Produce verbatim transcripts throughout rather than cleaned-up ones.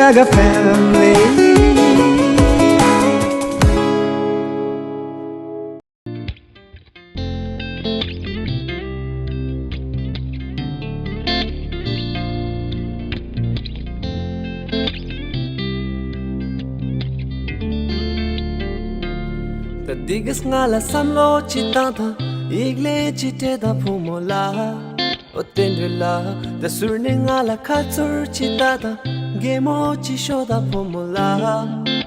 Like a family. ད་འདི་གི་ང་ལ་བསམ་བློ་ཅིག་བཏང་དང་། ཡིག་ལན་ཅིག་སྤྲད་དང་བུ་མོ་ལགས། ཨོ་དེ་འདྲ་ལ། ད་ཟུར་ནས་ང་ལ་ཁ་ཚུར་ཅིག་ལྟ་དང་། གད་མོ་ཅིག་ཤོར་དང་བུ་མོ་ལགས།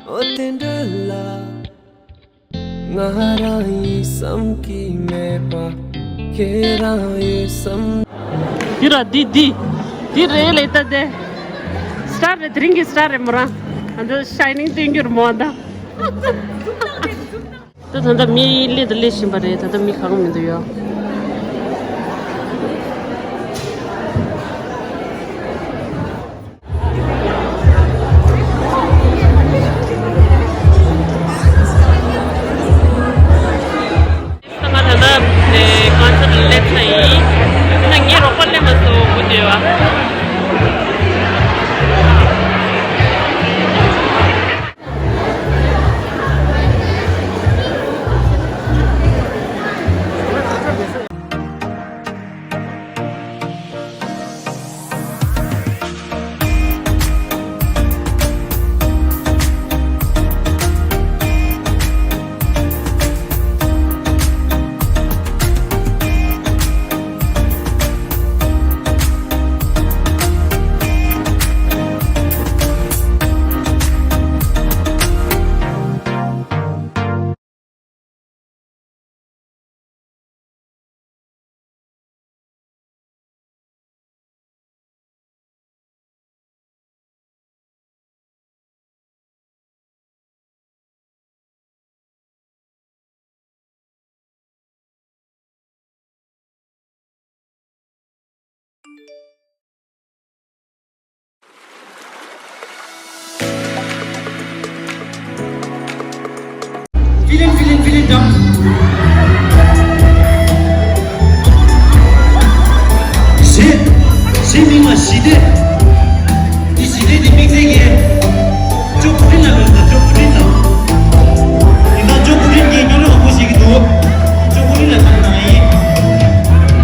ཨོ་དེ་འདྲ་ལ། ང་རང་ཡིན་བསམ་གྱི་མེད་པ། ཁྱེད་རང་ཡོད་བསམ། འདི་ར་འདི་འདི། འདི་རེད་ལེ་ད་དེ། སི་ཊར་རེད། དེ་རིང་གི་སི་ཊར་རེད་མོ་རང་། ཨ་འདི་ཤའི་ནིང་སྟོན་རྒྱུ་རེད་མོ་ཨ་ད། ད་ད་ལྟ་མི་སླེབས་དང་སླེབས་བཞིན་པ་རེད། ད་ལྟ་མི་གང་མི་འདུག་ཡོ། ང་ད་ལྟ་ཀོན་སར་ཊི་སླེབས་ཚར་ཡིན། ཡིན་ན་ངའི་རོགས་པ་སླེབས་མ་སོང་། སྒུག་བསྡད་ཡོད་པ། Feeling, feeling, feeling down. ཞི། ཞི་མིང་ལ་ཞི་བདེ། འདི་ཞི་བདེ་འདི་དམིགས་བསལ་གྱི་ཅོ་བུ་ཊིན་ལ་ལོས་དང་། ཅོ་བུ་ཊིན་ལ། ཡིན་ད་ཅོ་བུ་ཊིན་གྱི་སྨྱོ་ལོ་མང་པོ་ཞིག་གི་འདུག་ཅོ་བུ་ཊིན་ལ་ཐང་ན་ཡིན།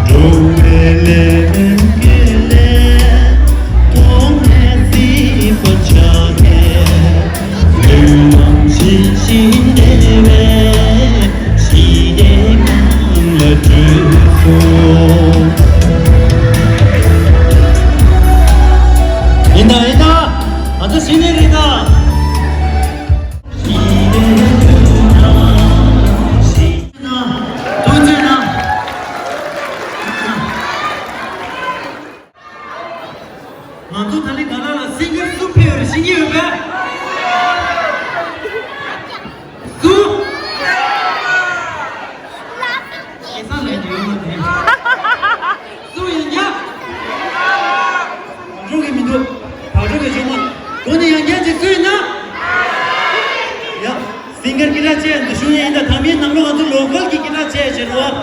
འགྲོ་བའི་ལས་ཀྱི་ལས། ཐོག་མེད་སྲིད་པ་ཆགས་ནས། ལུས་ངག་ཡིད་གསུམ་བདེ་བའི་ཞི་བདེའི་ངང་ལ་བགྲོད་སོང་། ཡིན་ད་ཡིན་ད། ང་ཚོ་ཞི་བདེ་རེད་ད། ཐུགས་རྗེ་གནང་། ང་ཚོ་ད་ལི་ག་ལ་ལ་སིང་གར་སུ་ཕེབས་ཡོད་རེད། ཤེས་ཀྱི་ཡོད་པས། སུ། སྐད་ཆ་ལས་ཀྱི་ཡོད་མ་རེད། སུ་ཡིན་ཀྱང་། བག་གྲོ་གི་མི་འདུག་བག་གྲོ་གི་ཆུང་མ། དགོན་ནས་ཡང་བསྐྱར་ཅིག་སུ་ཡིན་ན། ཡ། སིང་གར་སྐད་གྲགས་ཆེ་འདི་ཞུ་ཡིན་ད། ཐ་མའི་ནང་ལོགས་ང་ཚོ་ལོ་ཀལ་གྱི་སྐད་གྲགས་ཆེ་ཆེ་རུ་བ།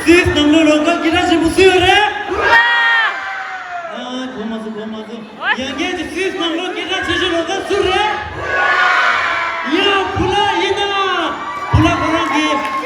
སུད་སི་ནང་ལོགས་ལོ་ཀལ་སྐད་གྲགས་ཆེན་པོ་སུ་ཡོད་རེད། ཨ་གོ་མ་སོང་། གོ་མ་སོང་། ཡང་སྐད་ཀྱི་སུད་སི་ནང་ལོགས་སྐད་གྲགས་ཆེ་ཤོས་ལོ་ཀལ་སུ་རེད། ཡ་བུ་ལ་ཡིན་ན། བུ་ལ་ཁོ་རང་གི།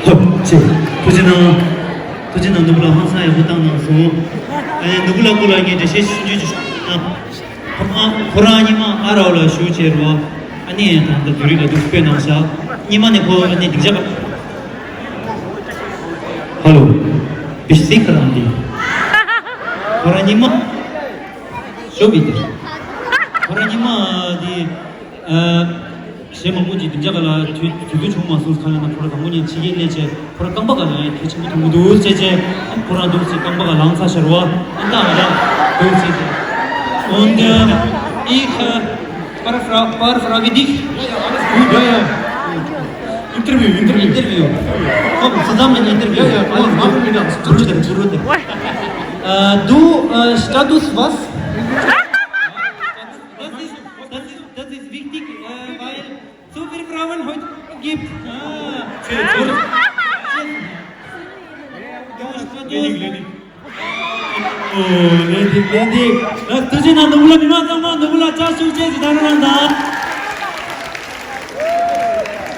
ཧོ། ཆེ། ཐུགས་རྗེ་གནང་། ཐུགས་རྗེ་གནང་། ནོར་བུ་ལགས་ཧང་སང་ཡག་པོ་བཏང་གནང་སོང་། ཨ་ནི་ནོར་བུ་ལགས་སྐོར་ལ་ངས་འགྲེལ་བཤད་ཆུང་ཆུང་ཅིག་ཞུ་ན། ཁོ་རང་ཁོ་རང་ཉི་མ་ཨ་རོགས་ལ་ཞུ་བྱས་རོ། ཨ་ནི་ད་ལྟ་བོད་རིགས་ལ་འདུག་དཔེ་གནང་ཤག་ཉི་མ་ནས་ཁོ་ཨ་ནི་སྡིངས་ཆ་ཧ་ལོ། བི་སི་ཁ་རང་འདི། ཁོ་རང་ཉི་མ། ཞོ་བི་འདི། ཁོ་རང་ཉི་མ་འདི། ཨ། གཞན་མང་པོ་ཅིག་སྡིངས་ཆ་ག་ལ་དུས་དུས་ཚོད་བྱུང་མ་སོང་ཁ་ལ་ན་ཁོ་རང་དང་པོ་ཉིད་ཕྱི་རྒྱལ་སླེབས་བྱས་ཁོ་རང་རྐང་པ་ག་ལ་ཡང་གལ་ཆེན་པོ་མཐོང་གི་འདུག་ཟེར་བྱས་ཁོ་རང་འདུག་ཟེར་རྐང་པ་ག་ལངས་ཚར་ཤར་བ་ཨ་ད་ང་རང་འདུག་ཟེར་བྱས། Und ähm, ich äh, paar, Fra paar Frage dich. Ja, ja, alles gut. Ja, ja. Interview, Interview. Interview. Komm, zusammen Interview. Ja, ja, alles gut. Machen wir das. Zurück, zurück. Äh, du, äh, Status was? Das ist, das ist, das ist wichtig, äh, weil so viele Frauen heute gibt. Ah, für, für, ja, ich war ledig, ledig. Oh, ledig, ledig. Das ist in der Nubula, wie man sagt, Nubula, das ist jetzt dann, dann, dann.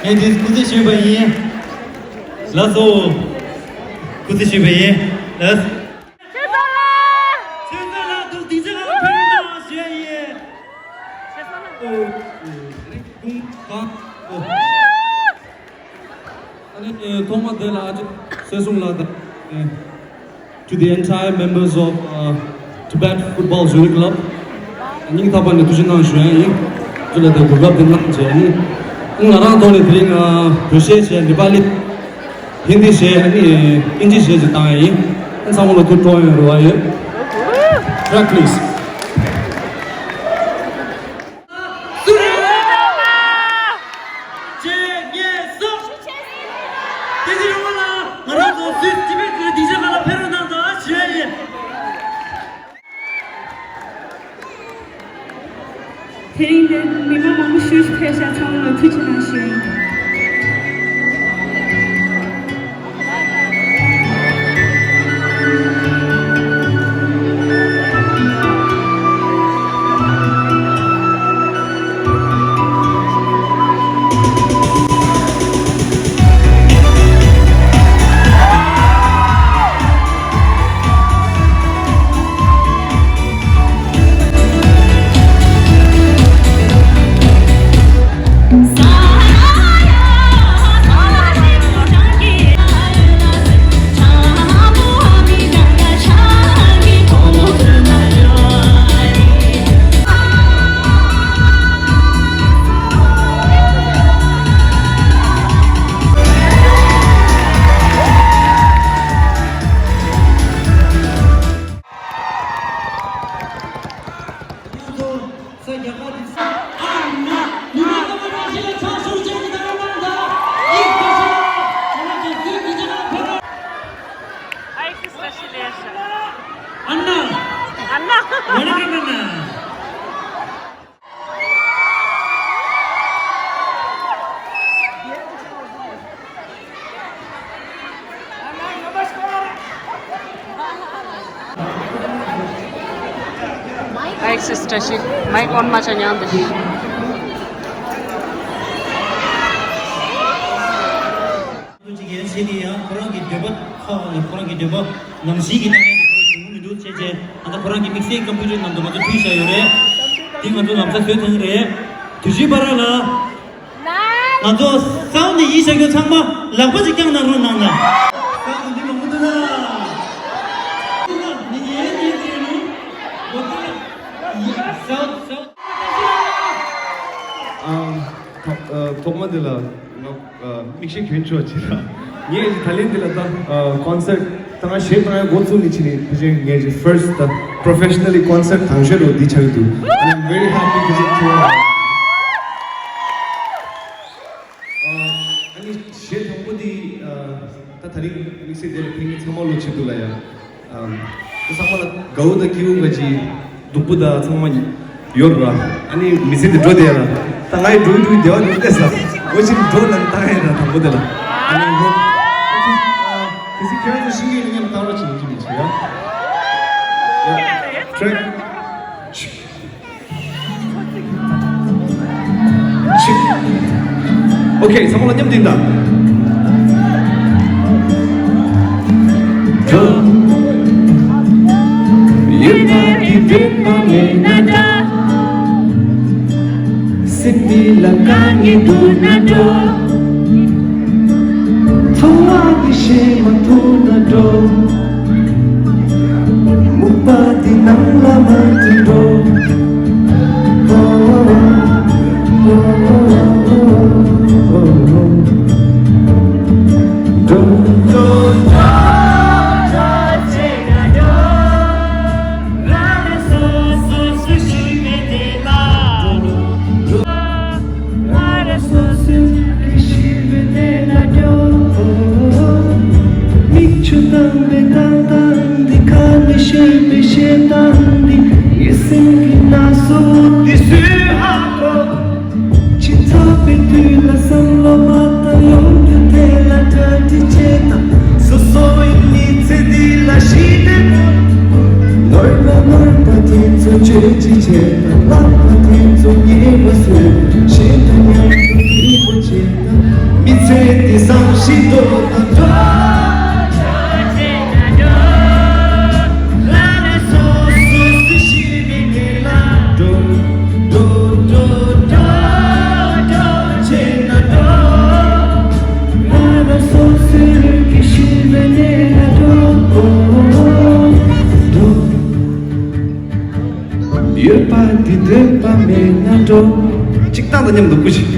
Ledig, gute Schüler hier. Lass so. Gute Schüler hier. Das. ཆེ་ཚང་ལགས། ཆེ་ཚང་ལགས་འདུག་དེ་ཚོ་ལ་ཕེབས་རོགས་གནང་ཞུ་ཡ་ཡིན། ཆེ་ཚང་ལགས། ཨོ། ཨོ། ཨ་ནི་ ཐོག་མ་དེ་ལ་ཨ་ཅག་སེ་སུང་ལགས་དང་། To the entire members of uh, Tibet Football Zurich Club. སྙིང་ཐག་པ་ནས་ཐུགས་རྗེ་གནང་ཞུ་ཡ་ཡིན། ཁྱོད་ལ་དེ་གོ་སྐབས་དེ་གནང་བྱས་ནི། ང་རང་ཐོག་ནས་དེ་རིང་བོད་གཞས་བྱས། ནེ་པ་ལི། ཧིན་དི་བྱས། ཨ་ནི་ཨིན་ཇི་བྱས་ཅིག་བཏང་ཡ་ཡིན། ཚང་མ་ལ་ཐུགས་སྤྲོ་ཡོང་རེ་བ་ཡོད། Track please. སུ་རེད། བཅས་ཉེས་གསོག་དེ་ཚེ་རིང་པ་ལ་ང་རང་ཚོ་སུད་ཊི་བེཊ་ལ་སྡིངས་ཆ་ཁག་ལ་ཕེབས་རོགས་གནང་དང་ཞུ་ཡ་ཡིན། དེ་རིང་འདིར་མི་མང་མང་པོ་ཞིག་ཕེབས་ཤག་ཚང་མ་ལ་ཐུགས་རྗེ་གནང་ཞུ་ཡ་ཡིན། Hi sister, she mic on macha nyang de. ཅིག་ཡན་ཆད་དེ་ཡང་ཁོ་རང་གི་འདོད་པ་ཁག་ནས་ཁོ་རང་གི་འདོད་པ་ནང་བཞིན་གྱི་གནང་ཡ་དེ་ཁོ་རང་བྱུང་གི་མི་འདུག་བྱས་བྱས་ད་ལྟ་ཁོ་རང་གི་དམིགས་བསལ་ཀམ་པུ་ཊར་ནང་དུ་ང་ཚོ་མཐུད་བཞག་ཡོད་རེད། དེ་ང་ཚོ་ལམ་སང་བཟོ་ཐུབ་ཀྱི་རེད། དུས་ཚོད་བར་ལ། ང་ཚོ་སའུན་ཌི་ནས་ཡིད་ཆེས་མཁན་ཚང་མ་ལག་པ་ཅིག་བརྐྱངས་གནང་རོགས་གནང་ན། སའུན་ཌི་འདི་མང་པོ་འདུག་ན། ཡ། སའུན་ཌི། ཨ། ཐོག་ཨ། ཐོག་མ་དེ་ལ་ང་ཨ། མིག་ཤེལ་གྱོན་ཆོག་ཅིག་ལ། ངས་ད་ལན་དེ་ལ་ད་ཨ། ཀོན་སར་ཊི་ད་ང་གཞས་བཏང་ཡ་འགོ་བཙུགས་ནས་ཕྱིན་ནས་ཕལ་ཆེར་ངའི་ཕར་སི་ཊི་ད་པོ་རོ་ཕེ་ཤི་ནལ་ལི་ཀོན་སར་ཊི་དང་ཤོས་རོ་འདི་ཆགས་ཀྱི་འདུག And I'm very happy to be here. ཨ་ནི་གཞས་དང་པོ་འདི་ཨ། ད་ད་རིང་དམིགས་བསལ་དེ་ལ་ཕེབས་མཁན་ཚང་མ་ལོ་ཆེད་དུ་ལ་ཡ། ཨམ། ཚང་མ་ལ་དགའ་བོ་དང་སྐྱིད་པོ་ག་ཅི་སྡུག་པོ་དང་ཚང་མ་ཡོད་ར། ཨ་ནི་མི་ཚེ་འདི་འགྲོ་བསྡད་ཡ་ལ། ད་ང་ཡི་འགྲོ་གི་འགྲོ་གི་བདེ་བ་འདི་བལྟས་ས། འོ་ཅིག་འགྲོ་ལ་བཏང་ཡ་ད་དང་པོ་དེ་ལ། ཨ་ནི་ཧོ། ཨ་ཅི། ཨ། གལ་སྲིད་ཁྱོད་ཚོ་ཤེས་ཀྱི་ཡོད་ན་མཉམ་བཏང་རོགས་བྱེད་ཅི་མི་བྱེད་ཡ། ཡ། ཊེག་ཨོ་ཁེ། ཚང་མ་ལ་མཉམ་དུ་ཡིན་ད། འགྲོ། ཡུལ་ལ་གི་འདོད་པ་མེད་ན་འདྲ། སེམས་འདི་ལ་དཀའ་ངལ་འདུག་ན་འགྲོ། འཚོ་བ་འདི་ཤེས་མ་ཐུབ་ན་འགྲོ། སྨུག་པ་འདི་ནང་ལ་མ་འཛུལ་འགྲོ། འགྲོ། འགྲོ། འགྲོ། མིག་ཆུ་བཏང་བའི་ཏག་ཏག་འདི། ཁ་ནས་བཤད་པའི་བཤད་སྟངས་འདི། ངའི་སེམས་ཀྱི་ན་ཟུག་འདི་སུས་ཧ་གོ། ཕྱི་ཚགས་པའི་དུས་ལ་བསམ་བློ་མ་བཏང་། ཡོང་དུས་དེ་ལ་གྲ་སྒྲིག་བྱེད་དང་། སོ་སོ་ཡི་མི་ཚེ་འདི་ལ་ཞི་བདེ་དགོས། ནོར་བ་ནོར་བ་དེ་ཚོ་བཅོས་སྒྲིག་བྱེད་དང་། ལྷག་པ་དེ་ཚོ་ཉེས་པ་བཟོས། གཞན་དང་མཉམ་དུ་སྐྱིད་པོ་བྱེད་དང་། མི་ཚེ་འདི་བཟང་ཞིག་འགྲོ་དང་འགྲོ། མེད་ན་འགྲོ། གཅིག་ཏང་དང་མཉམ་དུ་སྐུ་ཞིག་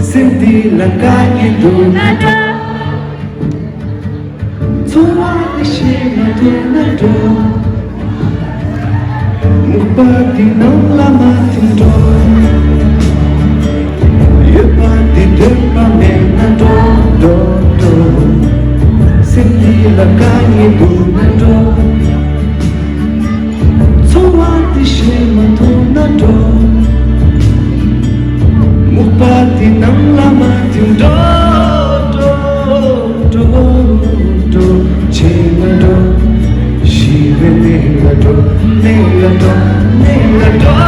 སེམས་འདི་ལ་དཀའ་ངལ་འདུག་ན་འགྲོ། འཚོ་བ་འདི་ཤེས་མ་ཐུབ་ན་འགྲོ། སྨུག་པ་འདི་ནང་ལ་མ་ཐིམ་འགྲོ། འོད་པ་འདི་འདོད་པ་མེད་ན་འགྲོ། འགྲོ་འགྲོ། སེམས་འདི་ལ་དཀའ་ངལ་འདུག་ན་འགྲོ། འཚོ་བ་འདི་ཤེས་མ་ཐུབ་ན་འགྲོ། སྨུག་པ་འདི་ནང་ལ་མ་ཐིམ་འགྲོ། འགྲོ་འགྲོ་འགྲོ། བྱས་ན་འགྲོ། ཤི་བའི་གནས་ལ་འགྲོ། གནས་ལ་འགྲོ། གནས་ལ་འགྲོ།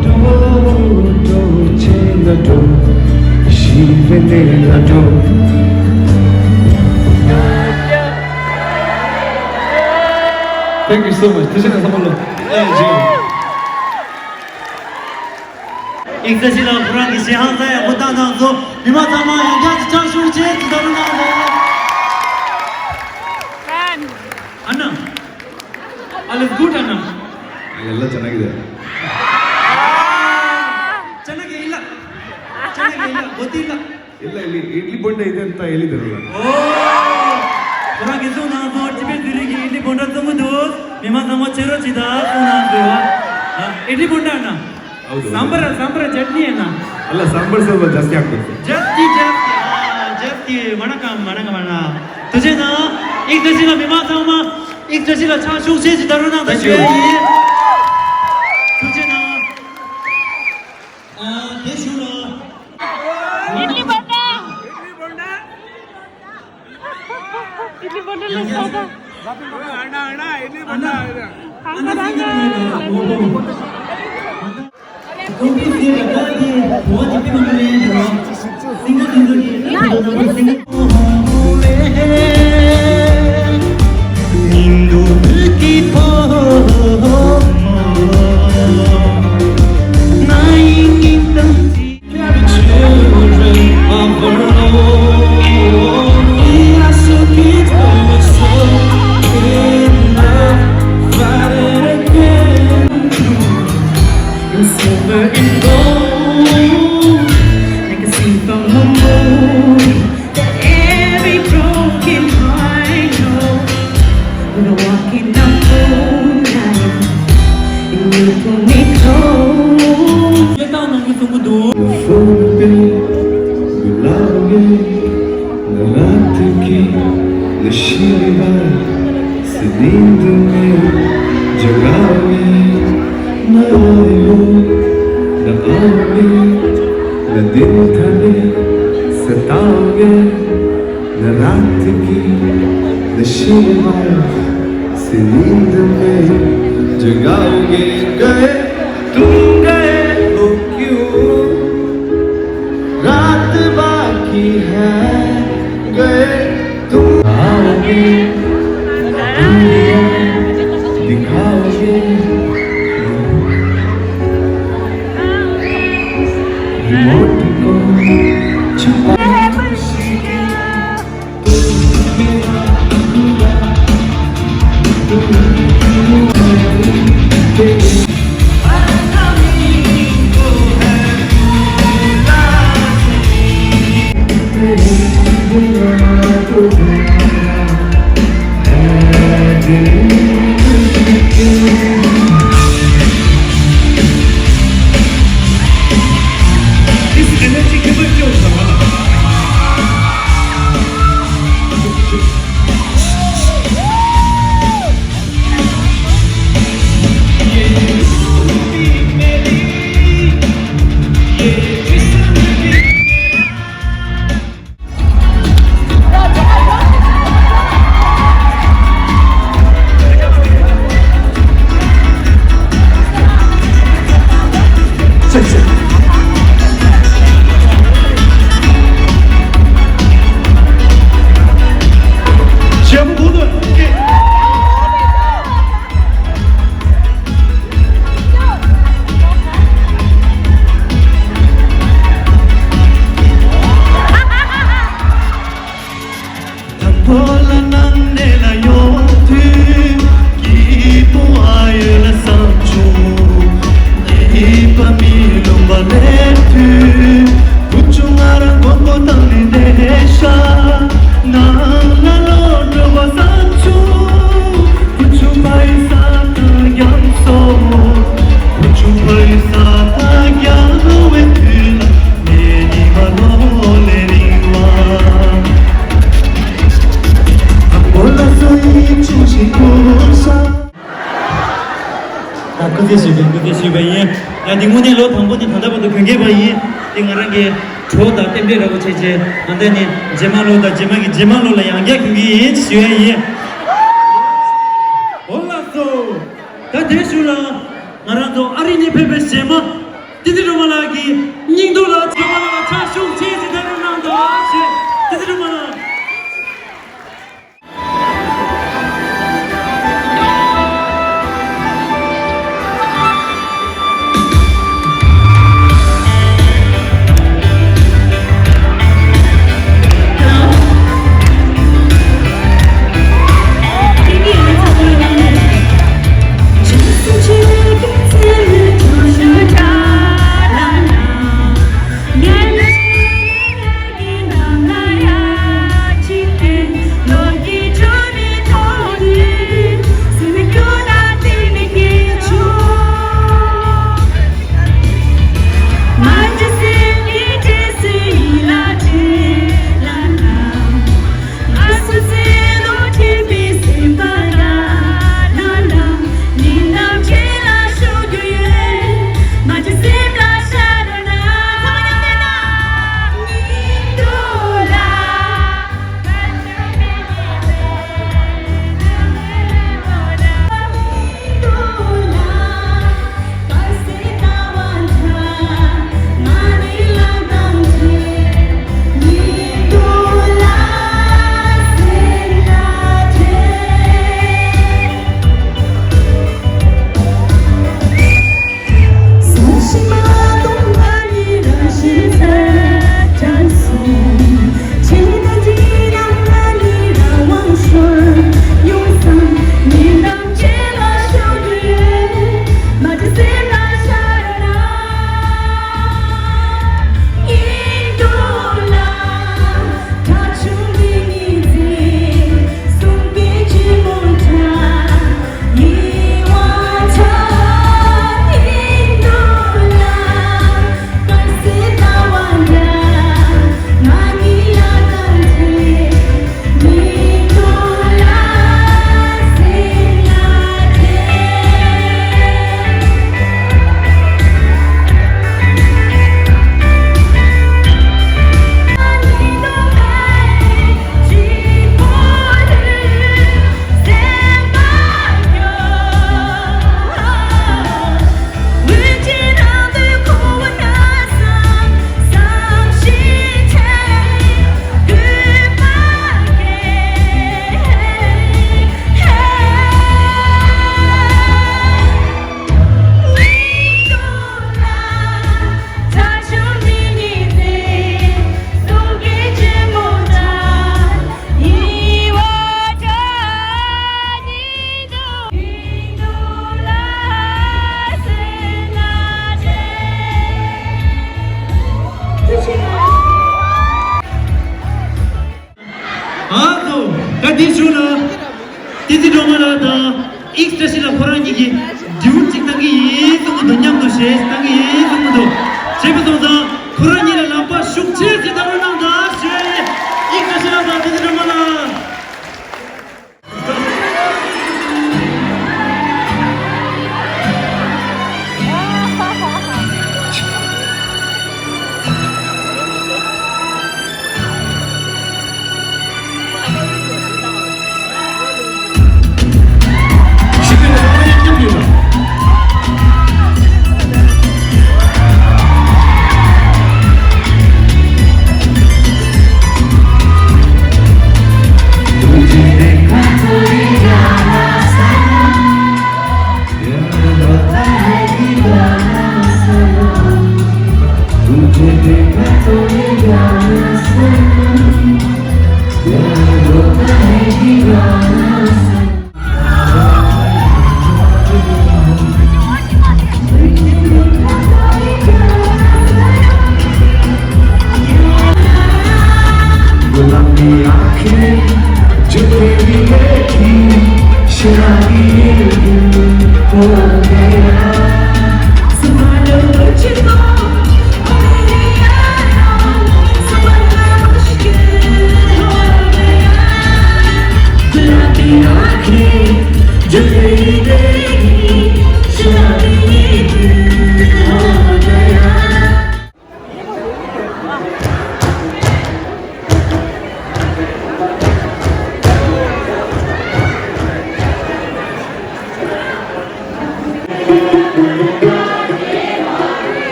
འགྲོ་འགྲོ་འགྲོ། བྱས་ན་འགྲོ། ཤི་བའི་གནས་ལ་འགྲོ། Thank you so much. ཐུགས་རྗེ་གནང་། ཚང་མ་ལོ། ཨེ་ཇི། ཨིག་ས་ཤི་ལ་ཁོ་རང་གི་ཞལ་ཧང་ས་ཡག་པོ་བཏང་གནང་སོང་། མི་མང་ཚང་མ་ཡང་བསྐྱར་ཅིག་ཕྱག་ཤུགས་ཆེ་ཙམ་བརྡབ་གནང་སོང་། ཨ་ན། Alles gut, Anna? ཡ་ལ་ཅ་ན་གི་རེད། ཅ་ན་གི་ཡིན་ལ། ཅ་ན་གི་ཡིན་ལ། གོ་ཏི་ལ། ཡིན་ལ་ཡིན་ལ། ཨིཌ་ལི་བོན་ཌ་ཡིན་ད་ཡིན་ལི་དེ་རུ་ལ། ཨོ། ཁོ་རང་གིས་གསུངས་གནང་སོང་། ཊི་བེཊ་ཟི་རིལ་གྱི་ཨིཌ་ལི་བོན་ཌ་བཙོང་གི་འདུག་མི་མང་ཚང་མ་ཕྱིར་རོགས་བྱེད་དང་གསུངས་གནང་འདུག་ཨ། ཨིཌ་ལི་བོན་ཌ་ན། ཨའུ་དེ། སམ་བར་སམ་བར་ཅཊ་ནི་ཡིན་ན། ཨ་ལ་སམ་བར་སོ་བ་ཇ་སི་ཡག་གི། ཇ་སི་ཇ་སི། ཨ། ཇ་སི། མ་ན་ཀམ། མ་ན་ཀམ། མ་ན། ཐུགས་རྗེ་གནང་། ཨིག་ཏྲ་ཤི་ལ་མི་མང་ཚང་མ་ཨིག་ཏྲ་ཤི་ལ་ཕྱག་ཤུགས་ཆེ་ཞིག་བརྡབ་རོགས་གནང་། ད་ཞུ་ཡ་ཡིན། ཐུགས་རྗེ་གནང་། ཨ། དེ་ཞུ་རོགས། ཨིཌ་ལི་བོན་ཌ། ཨིཌ་ལི་བོན་ཌ་ལ་ཤོག་དང་། ཨ་ན་ཨ་ན་ཨིཌ་ལི་བོན་ཌ། ཨ་ན་ཨ་ན་ཨིཌ་ལི་བོན་ཌ། Silver and gold, like a scene from a movie. That every broken heart know. We're walking the moonlight, and you pull me close. बुलाओगे न रात की नशीली बात, से नींद में जगाओगे न आयो, न आओगे, न दिन ढले सताओगे, न रात की नशीली बात, से नींद में जगाओगे। गए तुम गए हो क्यों? रात बाकी है, गए तुम आओगे, दुनिया दिखाओगे, रिमोट को छुपा ད་སྐུ་རྩེད་ཞུས་པའི་སྐུ་རྩེད་ཞུས་པ་ཡིན། ཡ་འདི་དངོས་གནས་ལོ་དང་པོ་ནི་ད་ལྟ་བར་དུ་གྱོན་གྱི་ཡོད་པ་ཡིན། དེ་ང་རང་གི་གྲོགས་དང་རྟེན་འབྲེལ་ར་བོ་བྱས་རྗེས་ང་ད་ནི་རྗེས་མ་ལོ་དང་རྗེས་མ་གི་རྗེས་མ་ལོ་ལ་ཡང་བསྐྱར་གྱོན་གྱི་ཡིན་ཞུ་ཡ་ཡིན། འོ་ལགས་སོ། ད་དེ་ཞུ་ལ་ང་རང་ཚོ་ཨ་རི་ནས་ཕེབས་པའི་རྗེས་མ་ཏི་ཏི་སྒྲོལ་མ་ལགས་ཀྱི་སྙིང་སྟོབས་ལ་སྒྲོལ་མ་ལགས་ལ་ཕྱག་ཤུགས་ཆེ་ཞིག་ད་རུང་གནང་དང་ཞེས་ཏི་ཏི་སྒྲོལ་མ་ལགས། ཨ་ཙོ། ད་འདི་ཞུ་ན། ཏི་ཏི་སྒྲོལ་མ་ལགས་དང་ཨིག་བཀྲ་ཤིས་ལགས་ཁོ་རང་གཉིས་ཀྱིས་ཌིའུཊ་གཅིག་བཏང་གི་ཡིན་གསུང་གི་འདུག་མཉམ་དུ་གཞས་བཏང་གི་ཡིན་གསུང་གི་འདུག་བྱས་པ་སོང་ཙང་ཁོ་རང་གཉིས་ལ་ལག་པ་ཤུགས་ཆེ་ཞིག་བཏང་རོགས་གནང་དང་ཞུ་ཡ་ཡིན། ཨིག་བཀྲ་ཤིས་ལགས་དང་ཏི་ཏི་སྒྲོལ་མ་ལགས། आंखें जो तेरी देखी, शराबी ये दिल हो गया। ज़माना मुझको, ओ मेरे यारा, समझना मुश्किल हो गया। गुलाबी आंखें जो तेरी देखी, शराबी ये दिल हो गया।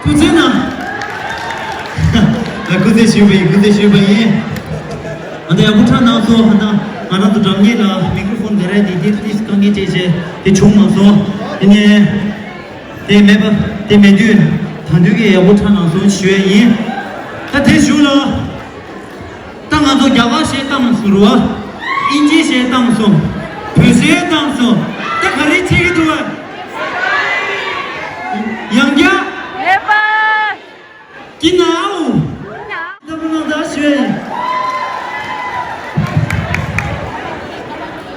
ཐུགས་རྗེ་གནང་། སྐུ་རྩེད་ཞུས་པ་ཡིན། སྐུ་རྩེད་ཞུས་པ་ཡིན། ཨ་ད་ཡག་པོ་ཁྲ་གནང་སོང་། ཨ་ད་ང་རང་ཚོ་དྲ་བརྙན་ལ་མིག་ཀྲོ་ཧྥོན་ག་རེ་དེ་དེ་དེ་དཀའ་ངལ་འཕྲད་བྱས་དེ་བྱུང་མ་སོང་། དེ་ནས་དེ་མེད་པ་དེ་མེད་དུས་ད་དུས་ཀྱི་ཡག་པོ་ཁྲ་གནང་སོང་ཞུ་ཡས་ཡིན། ད་དེ་གཞུག་ལ། ད་ང་ཚོ་རྒྱ་གར་གཞས་བཏང་སོང་རུ་བ། ཨིན་ཇི་གཞས་བཏང་སོང་། བོད་གཞས་བཏང་སོང་། ད་ག་རེ་བྱེད་ཀྱི་འདུག་བ། ཡང་བསྐྱར། ལེགས་པ། ཀྱི་ནའོ། ད་བུ་ནང་ད་ཞོན།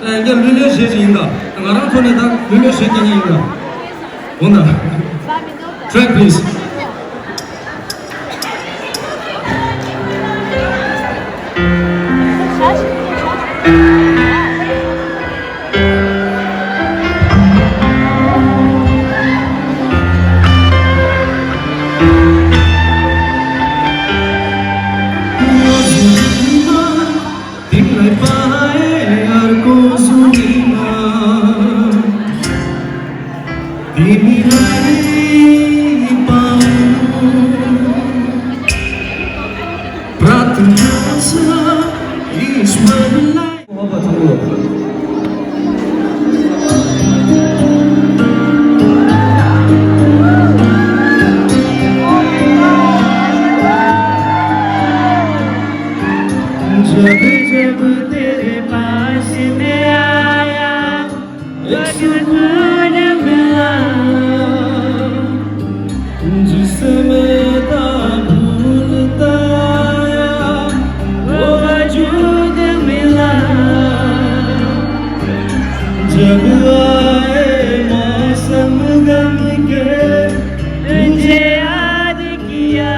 ཡང་བསྐྱར་ལྷོད་ལྷོད་བྱེད་ཀྱི་ཡིན་ད། ང་རང་ཐོག་ནས་ད་ལྷོད་ལྷོད་བྱེད་ཀྱི་ཡིན་ད། འོ་ན། Track please. जब जब तेरे पास मैं आया, एक सुकून मिला, जिसमें था भूलता आया, वो वजूद मिला। जब आए मौसम गम के, तुझे याद किया।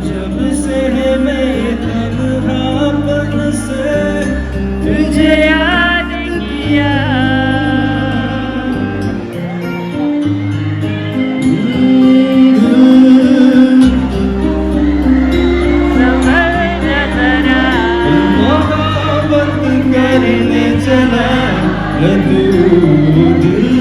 जब से है मैं तन्हापन से, तुझे याद किया। मोहब्बत करने चला है तू दिल।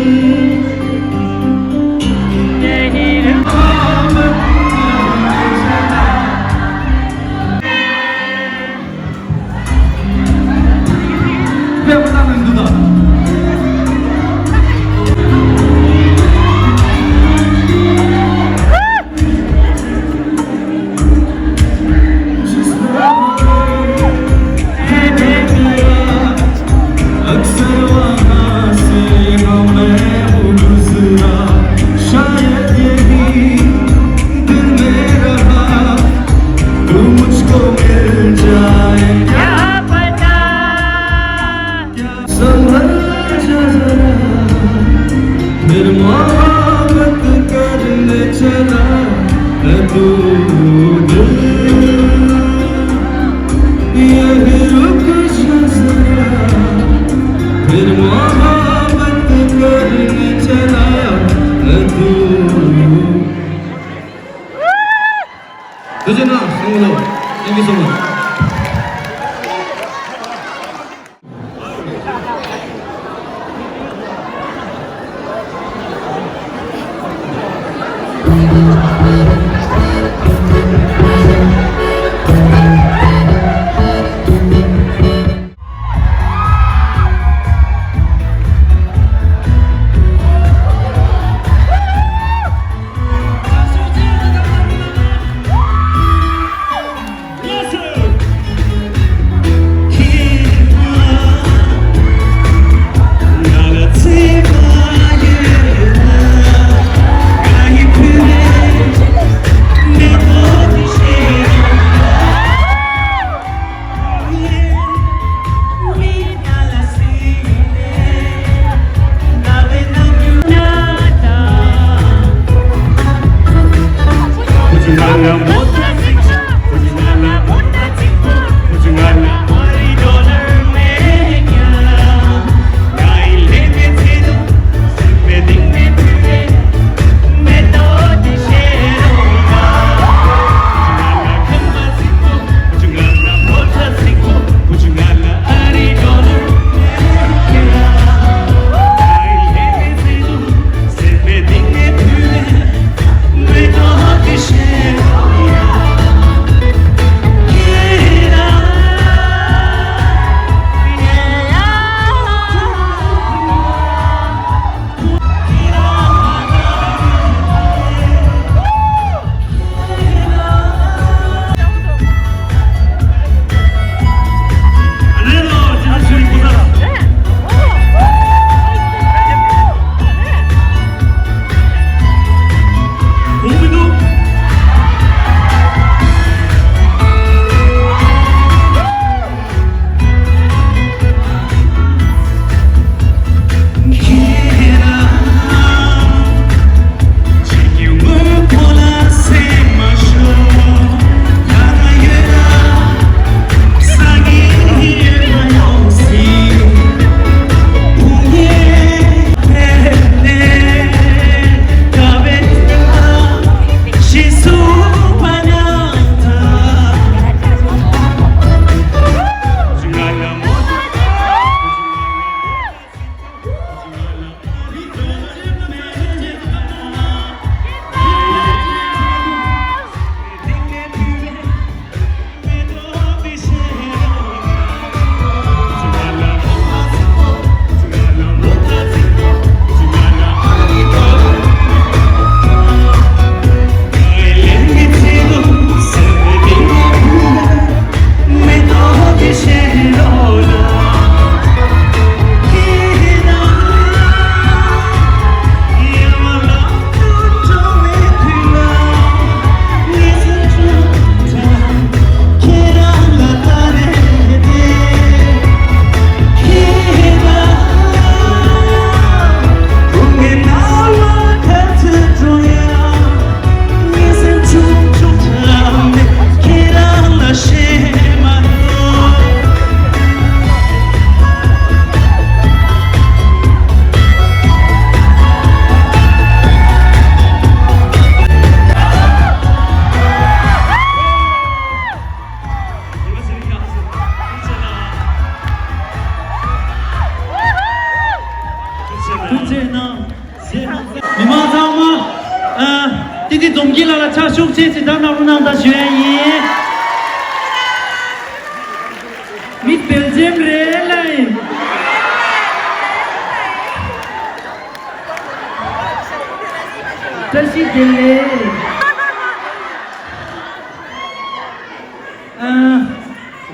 अक्सर वहाँ से हूँ मैं गुजरा, शायद यही दिल में रहा, तू मुझको मिल जाए। क्या पता। संभल जा जरा, फिर मोहब्बत करने चला है तू दिल। यही रुक जा जरा, फिर मोहब्बत करने चला है तू। Thank you so much. ཡོང་གི་ལ་ལ་ཕྱག་ཤུགས་ཆེ་ཞིག་དང་གནང་རོགས་གནང་དང་ཞུ་ཡ་ཡིན། མི་སྦེལ་ཇེམ་རེད་ལ་ཡིན། བཀྲ་ཤིས་བདེ་ལེགས། ཨ།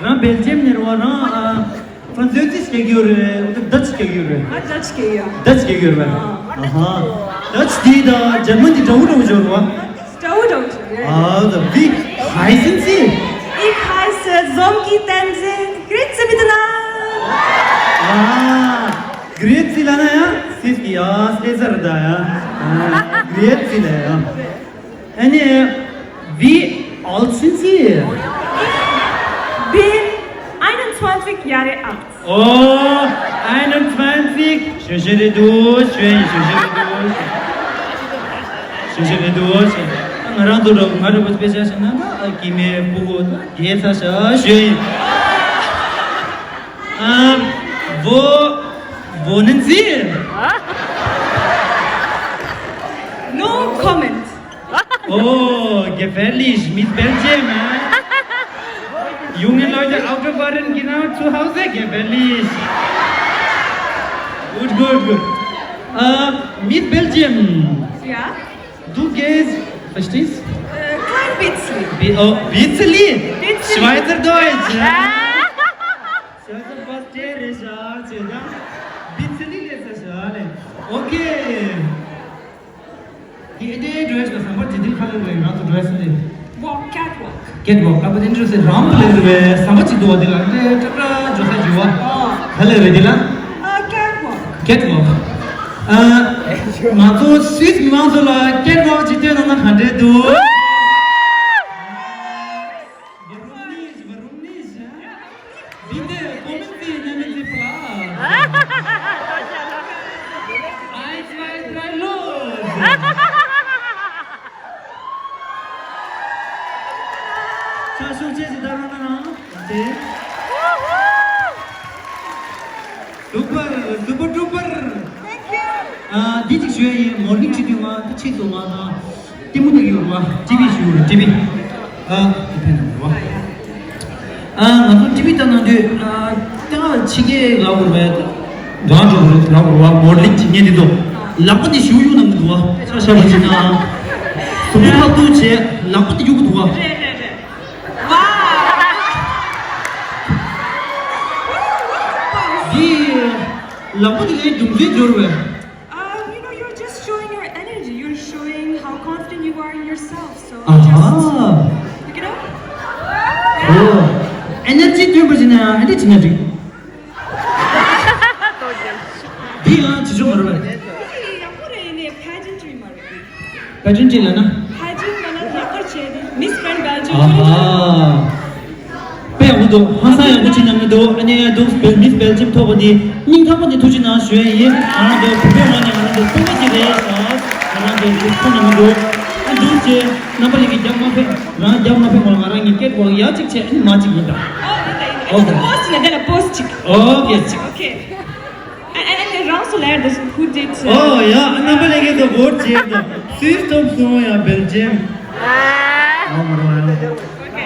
རང་སྦེལ་ཇེམ་ནས་རེད་བ། རང་ཨ། ཧྥ་རན་སི་ཅི་སྐད་ཡོད་རེད། ཨོ་ཏེ་ཌ་ཅི་སྐད་ཡོད་རེད། ཨ། ཌ་ཅི་སྐད་ཡོད། ཌ་ཅི་སྐད་ཡོད་རེད། ཨ་ཧ། ཌ་ཅི་དེ་དང་འཇར་མན་དེ་འདྲ་བོ་འདྲ་བོ་ཡོད་རེད་བ། འདྲ་བོ་འདྲ་བོ་ཡོད་རེད། ཨ། ད་བི་ཧའི་སིན་སི། Ich heiße Somki Tenzin. Grüezi miteinander. ཨ། Grüezi ལབ་ན་ཡང་སིས་ཀྱི་ཡ་སེ་ཟེར་ད་ཡ། ཨ། Grüezi ལབ་ཡ། ཨ་ནི། Wie alt sind Sie? Bin einundzwanzig Jahre alt. ཨོ། Einundzwanzig. ཞོ་ཞོ་རེད་འདུག་ཞོ་ཡིན། ཞོ་ཞོ་རེད་འདུག་ཞོ་ཞོ་རེད་འདུག་ང་རང་ཚོ་འདྲ་ང་འདྲ་པོ་དཔེ་ཆ་བཞག་ན་ཨ་ཀི་མེ་སྤུ་གུ་རྒྱལ་ཚ་ཤ་ཞོ་ཡིན། ཨ། Wo wohnen Sie? No comment. Oh, gefährlich, mit Belgien, ne? Junge Leute, Autofahren genau zu Hause, gefährlich. Gut, gut, gut. Äh, mit Belgien. Ja? Du gehst, verstehst? Äh, klein bisschen. Bi oh, bisschen? Bisschen. Schweizerdeutsch, ja? Schweizerdeutsch, ja, ja. Bisschen ist das, ja, ne? Okay. དེ་ཨེ་འདྲའི་འགྲོ་ཡ་ཞིག་ལ་ཟམ་པ་ཇི་ལྟར་ཁ་ལེན་དགོས་ཡིན་རང་ཚོ་འགྲོ་ཡ་སུ་ལེན། Walk, catwalk. Catwalk. ཨ་ཕ་དེ་འདྲ་ཟེར་རང་དུ་ལེན་རེད་བས་ཟམ་པ་ཅིག་འདུག་བ་དེ་ལ་འདྲའི་ཀྲ་ཀྲ་འགྲོ་ས་འགྱུར་བ། ཨ། ག་ལེ་རེད་དེ་ལ། ཨ། catwalk. Catwalk. ཨ། ང་ཚོ་སུད་སི་མི་མང་ཚོ་ལ་catwalk ཅིག་སྟོན་གནང་ན་ག་འདྲས་འདུག Warum nicht? Warum nicht? Bitte, kommen Sie, nehmen Sie Platz. Eins, zwei, drei, los! ཕྱག་ཤུགས་ཆེ་ཞིག་བཏང་རོགས་གནང་། ཨོ་ཀེ། Super, super duper. Thank you. ཨ། འདི་གཅིག་ཞུ་ཡ་ཡིན། མོ་ལིག་ཅིག་དུས་ང་ད་ཆེད་དུ་ང་ད་ལྟད་མོ་ལྟ་གི་ཡོད་རེད་བ། ཊི་ཝི་ཞུ་ཡོད་རེད། ཊི་ཝི། ཨ། ཊི་ཝི་ནང་རེད་བ། ཨ། ང་ཚོ་ཊི་ཝི་ལྟ་ནང་དུས་ཨ། ལྟད་མོ་ཕྱི་རྒྱལ་ལབ་དགོས་རེད་བ། རང་ལྗོངས་རེད་ལབ་དགོས་རེད་བ། མོ་ལིག་ཅིག་ཉན་དུས་ཚོ་ལག་པ་འདི་ཞུ་གཡུག་གནང་གི་འདུག་བ། ཆ་བཞག་པ་ཅིག་ན་གཟུགས་པོ་ཕར་ཚུར་བྱས་ལག་པ་འདི་གཡུག་གི་འདུག་བ། རེད་རེད་རེད། འདི་ལག་པ་འདི་ལས་རྒྱུ་མཚན་འབྱོར་བས། Um, you know, you're just showing your energy. You're showing how confident you are in yourself. So, just, you know? ཨོ། ཨེ་ནར་ཇི་སྟོན་པ་ཞིག་ན་ཨེ་འདྲ་བྱེད་ན་འགྲིག་འདི་ཡང་བྱེད་ཆོག་མ་རེད་པས། འདི་ཡག་པོ་རེད་ནས་pageantry མ་རེད། Pageantry ལབ་ན། Pageant ལབ་ན་ལག་པ་བྱས་ཏེ་Miss Grand Pageant ཨ་ཧ། དཔེ་ཡག་པོ་འདུག་ཧང་སང་ཡག་པོ་བྱེད་མྱོང་གི་འདུག་ཨ་ནེ་འདུག Miss Belgium ཐོབ་པ་འདི་སྙིང་ཐག་པ་ནས་ཐུགས་རྗེ་གནང་ཞུ་ཡས་ཡིན། ང་རང་ཚོ་བོད་པའི་ངོས་ནས་ང་རང་ཚོ་སྤོབས་པ་ཅིག་རེད་ཤག་ང་རང་ཚོ་འདུག་ཐུགས་ཉེ་མི་འདུག་ཨ་འདུག་ཅེས་རྣམ་པ་ལྷན་རྒྱས་རྒྱབ་མ་ཕེབས། རང་རྒྱབ་མ་ཕེབས་གོང་ལ་ང་རང་གཉིས་catwalk ཡག་ཅིག་བྱས་ཨ་ནི་མ་ཅིག་ཡིན་ད། ཨོ་ཡིན་ད་ཡིན་ད། ཨོ་ཁེ། Post ནས་དེ་ལ་post ཅིག་ཨོ་ཁེ། ཨ་ཨ་ཨ་རང་སུ་ལབ་ཡ་འདུག who did ཨོ་ཡ། རྣམ་པ་ལྷན་རྒྱས་ཚོ་vote བྱེད་དང་། སུས་ཐོབ་སོང་ཡ་Belgium། ལགས་མོ་རོ། ཨ་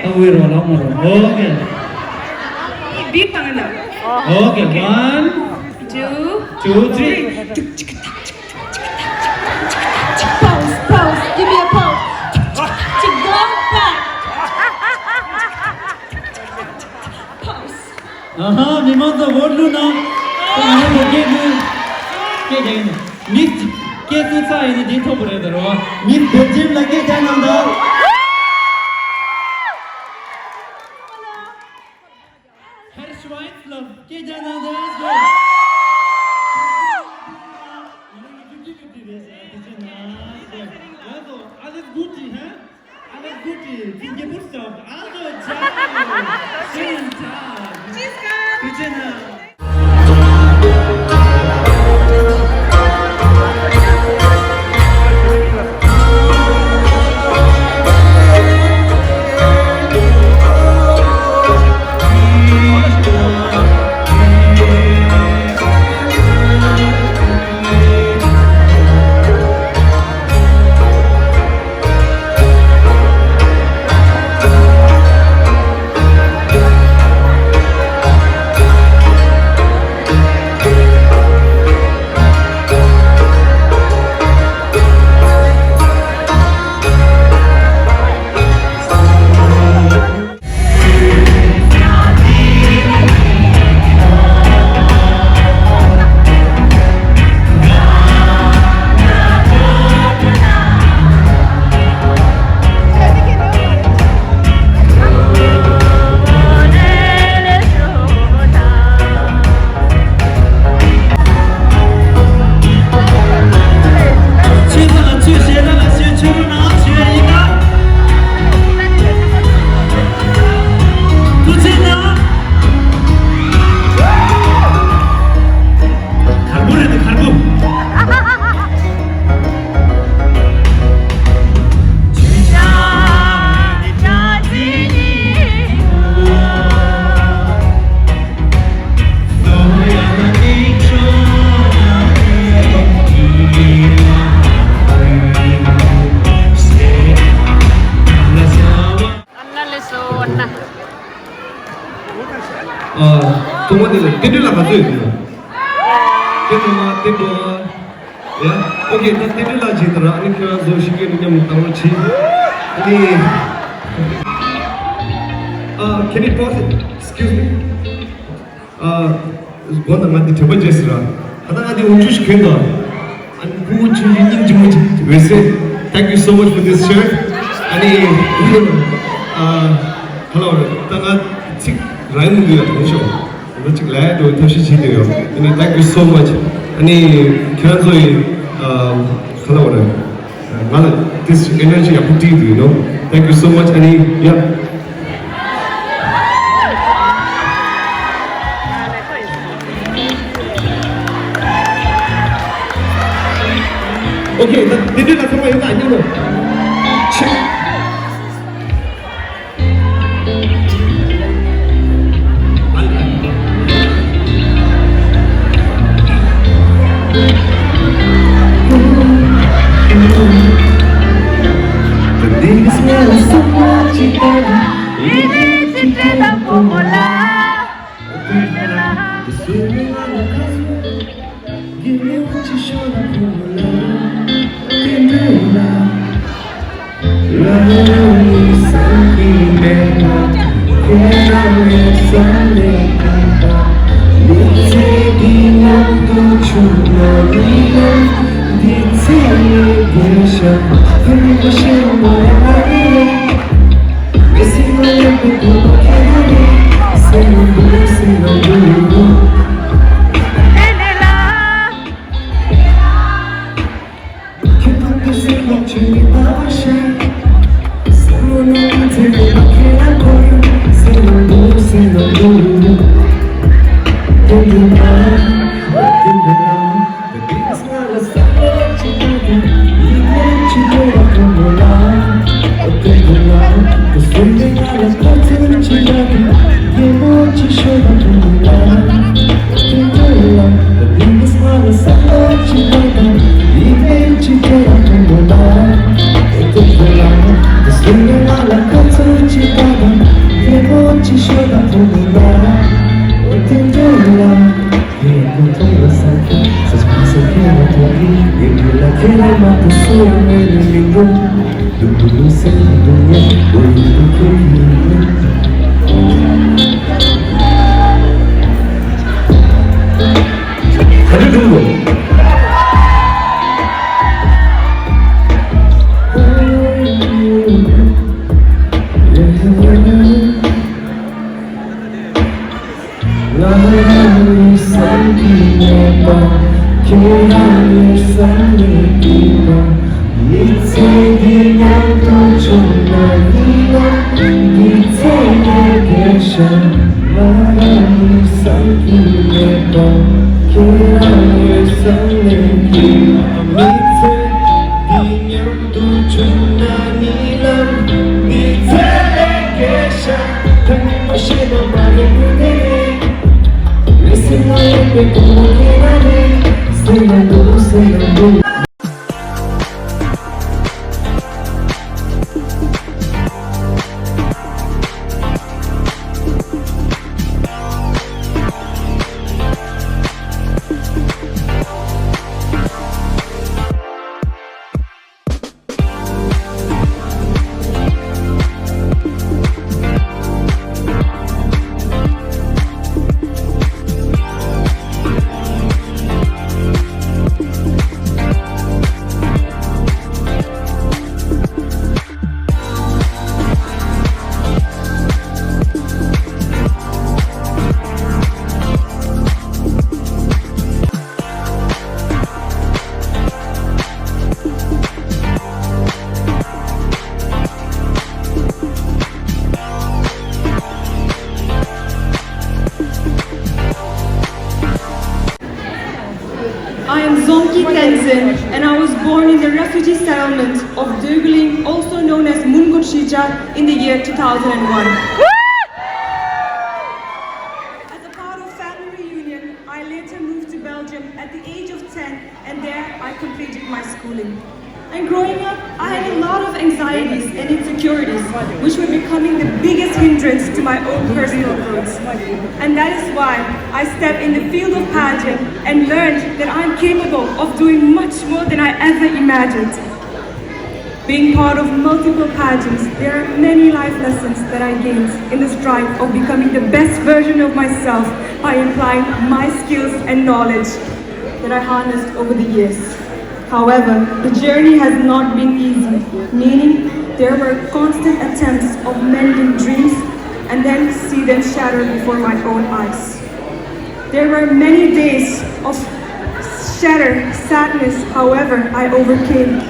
འོས་རོ་ལགས་མོ་རོ། ཨོ་ཁེ། Beep བཏང་ན། ཨོ་ཁེ། One, two, three. Pose, pose, give me a pose. Go back. Pose. ཨ་ཧ། མི་མང་ཚོ་vote བླུགས་གནང་། ད་ང་རང་ཚོ་སྐད་ཚོ་སྐད་རྒྱག་ཡིན། མི་སྐད་ཚོ་ཚ་ཡིན་ན་དེ་ཐོབ་པ་རེད་ད་རོ། མི་Belgium ལ་སྐད་རྒྱག་གནང་དང་། Herr Schweiz ལ་སྐད་རྒྱག་གནང་དང་། ང་རང་གི་fifty fifty རེད་ཟེར་དེ་བྱས་ན། ང་ཚོ་alles Gute, hä? Alles Gute zum Geburtstag. Also, ciao. Schönen Tag. Tschüss, Gott. Bitte, na. ཨ། ཐོག་མ་དེ་ལ་བསྟན་སྒྲོལ་ལགས་ག་ཚོད་ཡོད་དེ་ལ། བསྟན་སྒྲོལ་ལགས། བསྟན་སྒྲོལ་ལགས། ཡ། ཨོ་ཁེ། ད་བསྟན་སྒྲོལ་ལགས་ཅིག་དང་ར། ཨ་ནི་ཁྱེད་རང་ཚོ་ཤི་ཀེ་ནི་མཉམ་དུ་བཏང་རོགས་གྱིས། ཨ་ནི། ཨ། Can you pause it? Excuse me. ཨ། དགོངས་དག་ང་འདི་དྲན་པ་བརྗེད་ཟེར་ར། ད་ལྟ་ང་འདི་འུ་ཆུ་ཞིག་གྱོན་དང་། ཨ་ནི་ཕྲུ་གུ་ཆུང་ཆུང་སྙིང་རྗེ་མོ་ཅིག་འོད་ཟེར། Thank you so much for this shirt. ཨ་ནི། ཨ། ག་ལ་བ་རེད། ད་ང་ཚིག་ར་ཡིན་འདུག་ཡ། དེ་ཤོག་ང་ཅིག་ལས་འགྲོ་ཐབས་ཤེས་བྱེད་དེ་ཡོད། ཨ་ནི། Thank you so much. ཨ་ནི་ཁྱེད་རང་ཚོ་ཡི། ཨ། ག་ལ་བ་རེད། ང་ལ་this energy ཡག་པོ་སྤྲད་འདུག you know. Thank you so much. ཨ་ནི། ཡ། ཨོ་ཁེ། ད་དེ་འདྲའི་ལ་ཚང་མ་ཡོད་ད་སྙིང་རོ། ཆེ། ང་རང་ནི་བསམ་གྱིས་མེད་པ། ཁྱེད་རང་ནི་བསམ་ནས་བྲིས་པ། མི་ཚེ་འདི་མཉམ་དུ་བྱུང་ན་ཡིན་ན། འདི་ཚེ་ལས་རྒྱལ་ཤ། ང་རང་ནི་བསམ་གྱིས་མེད་པ། ཁྱེད་རང་ནི་བསམ་ནས་བྲིས་པ། མི་ཚེ་འདི་མཉམ་དུ་བྱུང་ན་ཡིན་ན། འདི་ཚེ་ལས་རྒྱལ་ཤ། I am Zomki Tenzin, and I was born in the refugee settlement of Dögling, also known as Mungut Shija, in the year two thousand one. As a part of family reunion, I later moved to Belgium at the age of ten, and there I completed my schooling. And growing up, I had a lot of anxieties and insecurities, which were becoming the biggest hindrance to my own personal growth. And that is why I stepped in the field of pageant and learned that I'm capable of doing much more than I ever imagined. Being part of multiple pageants, there are many life lessons that I gained in the strive of becoming the best version of myself by applying my skills and knowledge that I harnessed over the years. However, the journey has not been easy, meaning there were constant attempts of mending dreams and then see them shattered before my own eyes. There were many days of shattered sadness, however, I overcame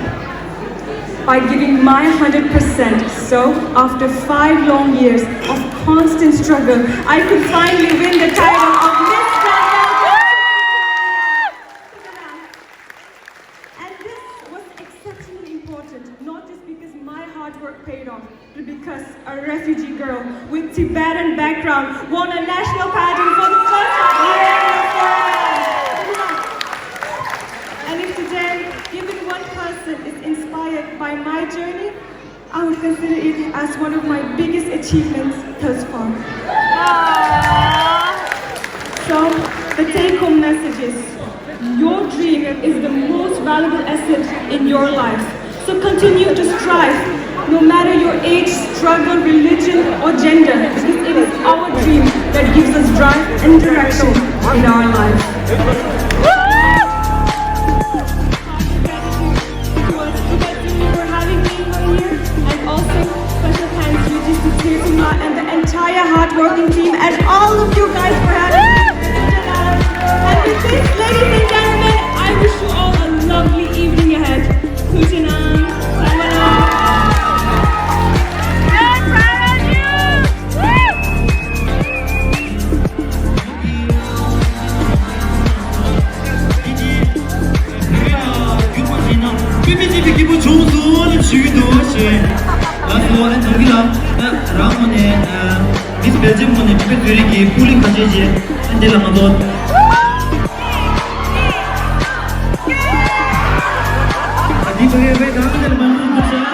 by giving my hundred percent. So, after five long years of constant struggle, I could finally win the title of Miss Transcend. And this was exceptionally important, not just because my hard work paid off, but because a refugee girl with Tibetan background won a national pageant for the first time in her life. And if today, even one person is inspired by my journey, I would consider it as one of my biggest achievements thus far. So, the take-home message is, your dream is the most valuable asset in your life. So continue to strive, no matter your age, struggle, religion, or gender, because it is our dream that gives us drive and direction in our lives. Towards Tibet Junior for having me over here, and also special thanks to G C Tirthumla and the entire hardworking team, and all of you guys for having me. And with this, ladies and gentlemen, I wish you all a lovely evening ahead. Kuchinang, Samanang. དཔེ་མི་སྲིད་པའི་སྐྱིད་པོ་བྱུང་སོང་ལ་ཞུ་གི་འདུག་ཞེས། ལགས་སོ། ཨ་ནི་ད་གི་ལ་ཨ་རང་ངོས་ནས་ཨ་མིས་སྦེལ་ཇམ་ངོས་ནས་བོད་པའི་བོད་རིགས་ཀྱི་སྤུས་ལེགས་ཁ་ཤས་ཤིག་ཨ་འདི་ལ་ང་ཚོ་ཨ་འདི་བོད་རིགས་བོད་གང་འདི་ལ་མ་འདུག་འདུག་ཞེས།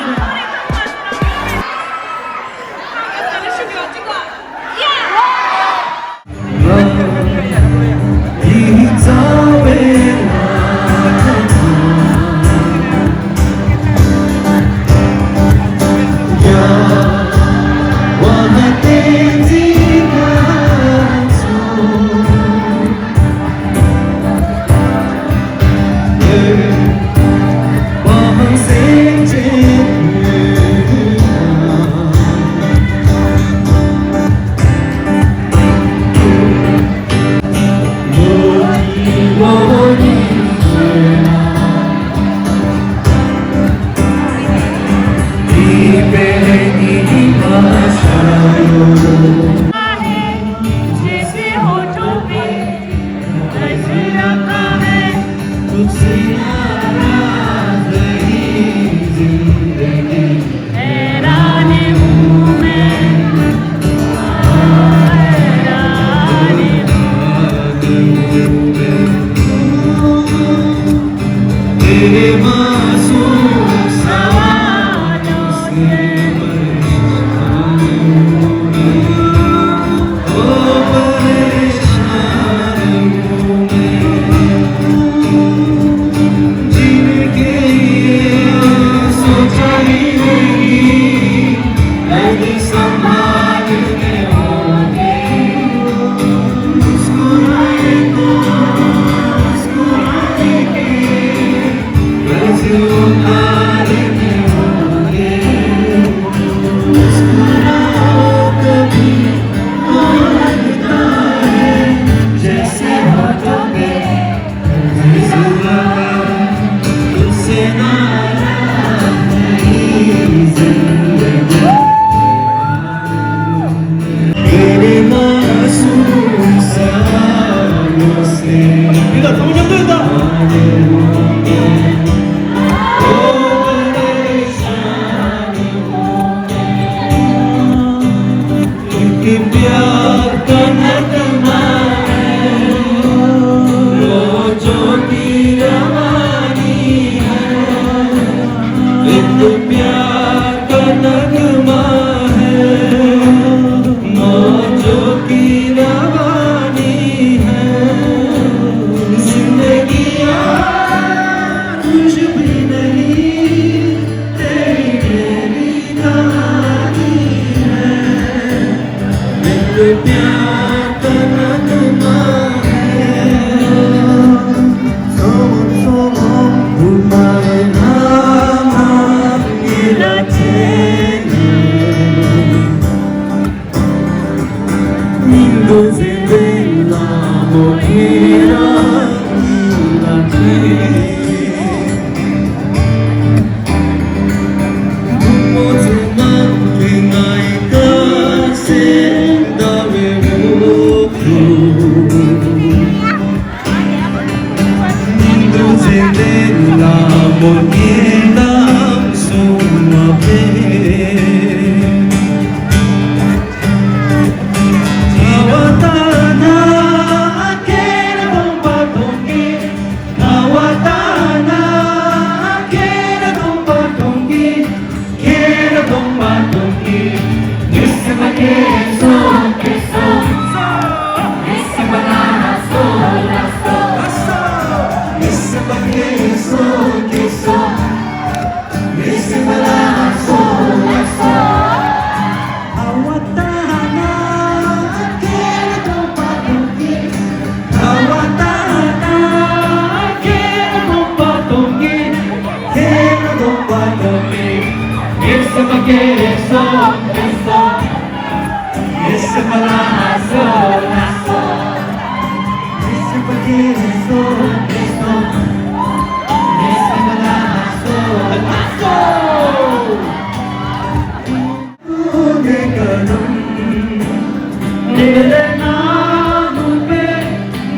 मेरे नाम पे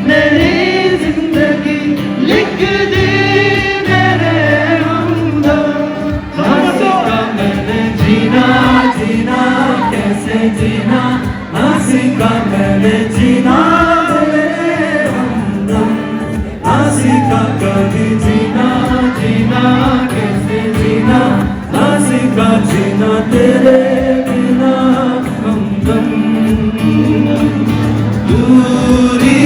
मेरी जिंदगी लिख दी मेरे हमदम। ना सीखा मैंने जीना, जीना कैसे जीना, ना सीखा मैंने जीना मेरे हमदम। ना सीखा कभी जीना, जीना कैसे जीना, ना सीखा जीना तेरे बिना हमदम। दूरी,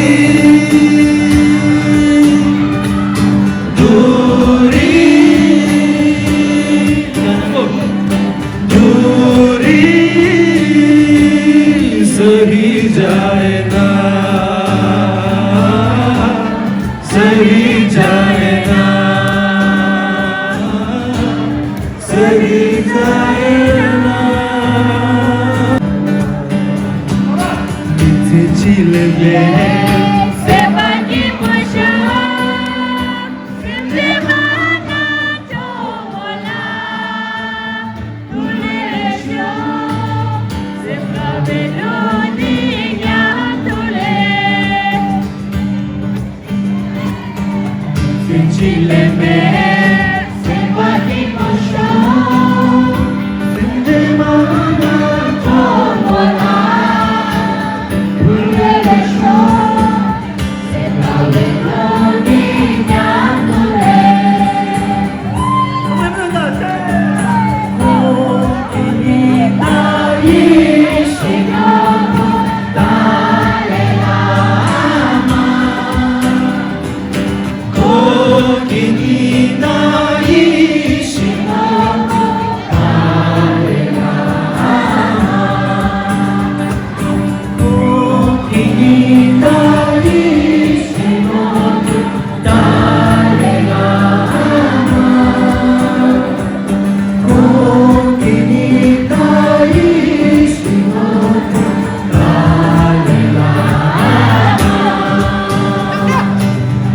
दूरी, दूरी सही जाए ना, सही जाए ना, सही जाए ना। मिथि झील में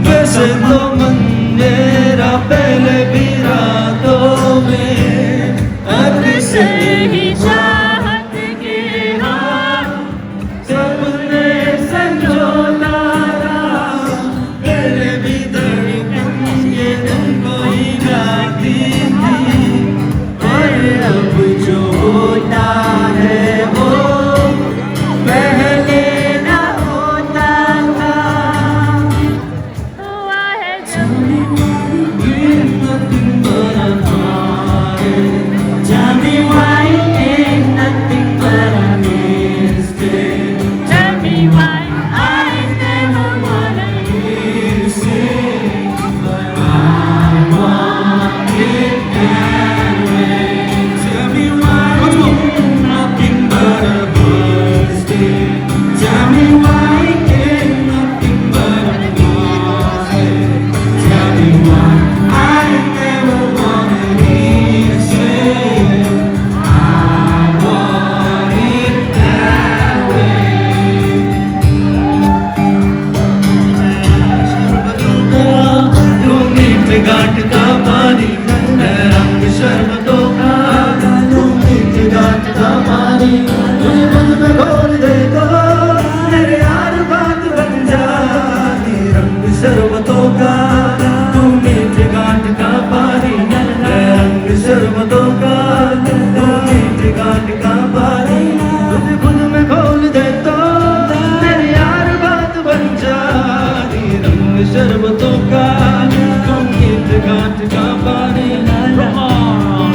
वैसे तो मन मेरा पहले भी रातों में हद से ही चाहत के हाँ सपने संजोता रहा। मेरे भी धड़कन ये तुमको ही गाती थी, पर अब जो होता है वो पहले ना होता था। हुआ है जब गांठ का पानी, रंग शरबतों का, तू मीठे गांठ का पानी, तुझे खुद में घोल दे तो, मेरे यार बात बन जानी। रंग शरबतों का, तू मीठे गांठ का पानी, रंग शरबतों का, तू मीठे गांठ का पानी, तुझे खुद में घोल दे तो, मेरे यार बात बन जानी। रंग शरबतों का, तू मीठे गांठ का पानी। Come on.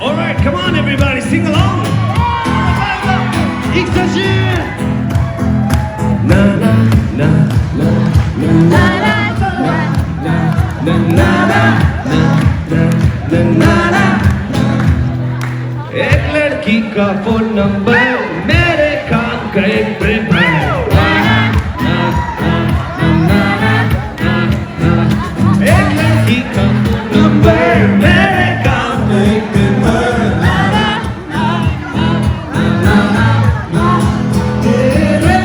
All right, come on, everybody, sing along. Extension. Na na na na na na na na na na na na na na. एक लड़की का फोन नंबर मेरे काम का एक पेपर। एक लड़की का फोन नंबर मेरे काम का एक पेपर। तेरे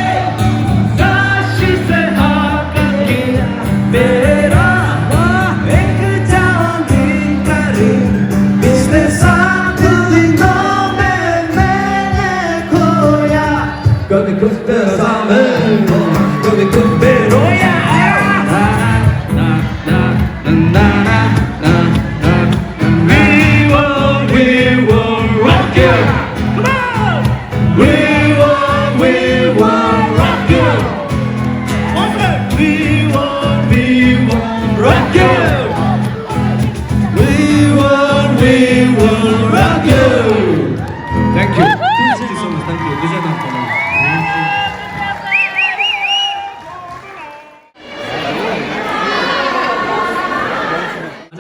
काशी से आकर के तेरा एक चांदी का रिंग पिछले सात दिनों में मैंने खोया। कभी खुद पे हंसा मैं, कभी खुद पे रोया। We will, we will rock you. Come on. We will, we will rock you. Once again. We will, we will rock you. We will, we will rock you. Thank you. Thank you so much. Thank you. Good job, thank you. Good job, thank you.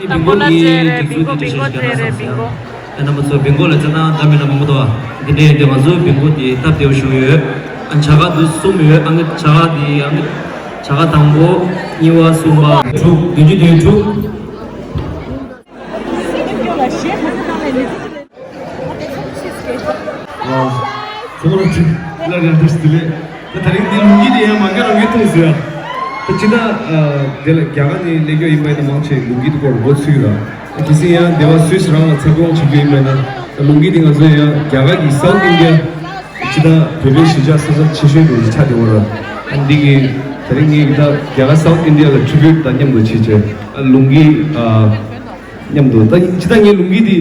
དང་པོ་ལ་ཅེ་རེ་བིང་གོ་བིང་གོ་ཅེ་རེ་བིང་གོ། ཨ་ནི་ང་ཚོ་བིང་གོ་ལ་ཅེ་ན་འདྲ་མི་འདྲ་མང་པོ་འདུག་འདི་འདྲའི་འདི་ང་ཚོ་བིང་གོ་དེ་སྟབས་བདེ་བོ་ཞིག་ཡོད། ཨ་ནི་བྱ་དགའ་འདི་གསུམ་ཡོད། ཨ་ནི་བྱ་དགའ་དེ་ཨ་ནི་བྱ་དགའ་དང་པོ་གཉིས་པ་གསུམ་པ་དྲུག་བདུན་ཅུ་དོན་དྲུག་ཁོང་ལ་ཅིག་ལ་རེ་བ་ཞུ་ལེ། ད་ད་རིང་འདི་ལུང་གིས་དེ་ཡང་མ་ག་རང་གིས་མཐོང་ཟེར་ཡ། ད་ཅི་ད་དེ་ལ་རྒྱ་གར་ནས་སླེབས་ཡོད་ཡིན་པ་ཡིན་ན་མང་ཆེ་ལུང་གིས་དེ་སྐོར་མགོ་ཚོས་ར། གལ་སྲིད་ཡང་སྡེ་བ་སུད་སི་རང་ལ་འཚར་ལོངས་བྱེད་རྒྱུ་ཡིན་པ་ཡིན་ན་ད་ལུང་གིས་དེ་ང་ཚོ་ཡང་རྒྱ་གར་གྱི་South India ཅི་ད་བོད་པའི་གཞིས་ཆགས་ས་ཆ་ཆེ་ཤོས་དེ་ཆགས་བསྡད་ཡོད་ར། ཨ་འདི་གི་ད་རིང་ངས་ད་རྒྱ་གར་South India ལ་tribute དང་མཉམ་དུ་བྱེད་ཆེད་ལུང་གིས། མཉམ་དུ་ད་ཅི་ད་ངའི་ལུང་གིས་དེ་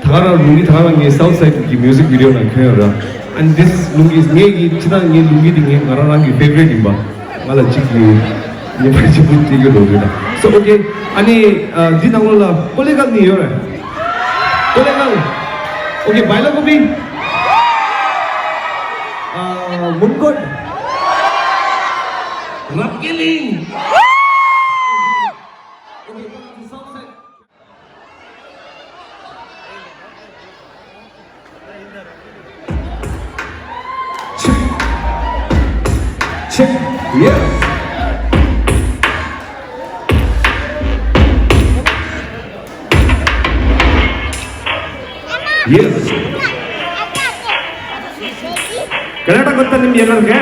ད་ག་རང་ལུང་གིས་ད་ག་རང་ངའི་South Side གི་music video ནང་ཁྱོན་ཡོད་ར། And this ལུང་གིས་ངའི་གི་ཅི་ད་ངའི་ལུང་གིས་དེ་ངའི་ང་རང་རང་གི་favorite ཡིན་པ་ང་ལ་གཅིག་གི་ཉེ་འབར་གཅིག་པུ་སྟེར་གི་འགྲོ་རེད་ད། So okay ཨ་ནི་འདི་ནང་ལོགས་ལ་ཀོ་ལེ་གལ་ནི་ཡོད་ར། ཀོ་ལེ་གལ། Okay བྷའི་ལ་ཀོ་པི། མུན་སྐོར། རབ་རྒྱས་གླིང་། Check. Check. Yeah. Yes. Karnataka gotta nimmi ellarge.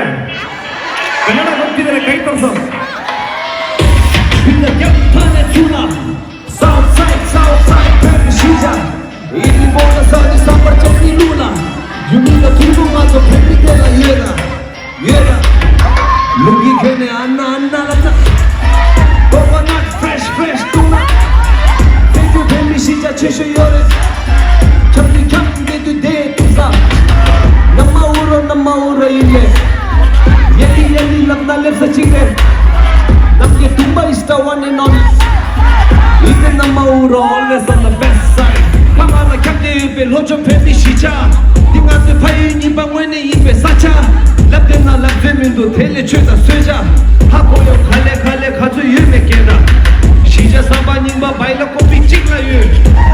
Karnataka gottidare kai torso. Pinda kya phane chula. South side, South side, ཕེབས་ཤིག་ཅག་ཨི་ལི་མོ་ལ་ས་ནི་ས་པར་ཅག་ནི་ལུ་ལ། ཡུ་མི་ལ་ཐུར་མོ་མ་ཚོ་ཕེབས་མི་དེ་ལ་ཡོད་ལ། ཡོད་ལ། ལུང་གི་ཁྱོད་ནས་ཨ་ན་ཨ་ན་ལ་ཙ། Coconut fresh fresh ཏུ་ན། ཕེབས་རྒྱུ་ཕེབས་མི་ཤི་ཅག་ཆེ་ཤོས་ཡོད་རེད། ཁྱབ་དུས་ཁྱབ་འདེད་དུས་འདེད་ཐུབ་ས། ན་མ་འུ་རོ་ན་མ་འུ་རོ་ཡིན་ལེ། ཡ་ལི་ཡ་ལི་ལབ་ན་སླེབས་ས་གཅིག་རེད། ནམ་མཁའི་དུང་པ་is the one and only. ཡིན་ཏེ་ན་མ་འུ་རོ always on the best side. ཕ་མ་ལ་ཁྱབ་སྟེ་ཡོད་པའི་ལྷོ་ཕྱོགས་བོད་མི་གཞིས་ཆགས། འདི་ང་ཚོའི་ཕ་ཡུལ་རྙིང་པ་དངོས་གནས་ཡིན་པའི་ས་ཆ། ལབ་བསྡད་ན་ལབ་ཚོད་མི་འདུག་དེ་ལས་ཆོས་དང་གསོལ་ཇ། ཧ་གོ་ཡོང་ག་ལེ་ག་ལེ་ག་ཚོད་ཡོད་མེད་སྐད་གྲགས། གཞིས་ཆགས་གསར་པ་རྙིང་པ་བྷའི་ལ་ཀོ་པི་གཅིག་ལ་ཡོད།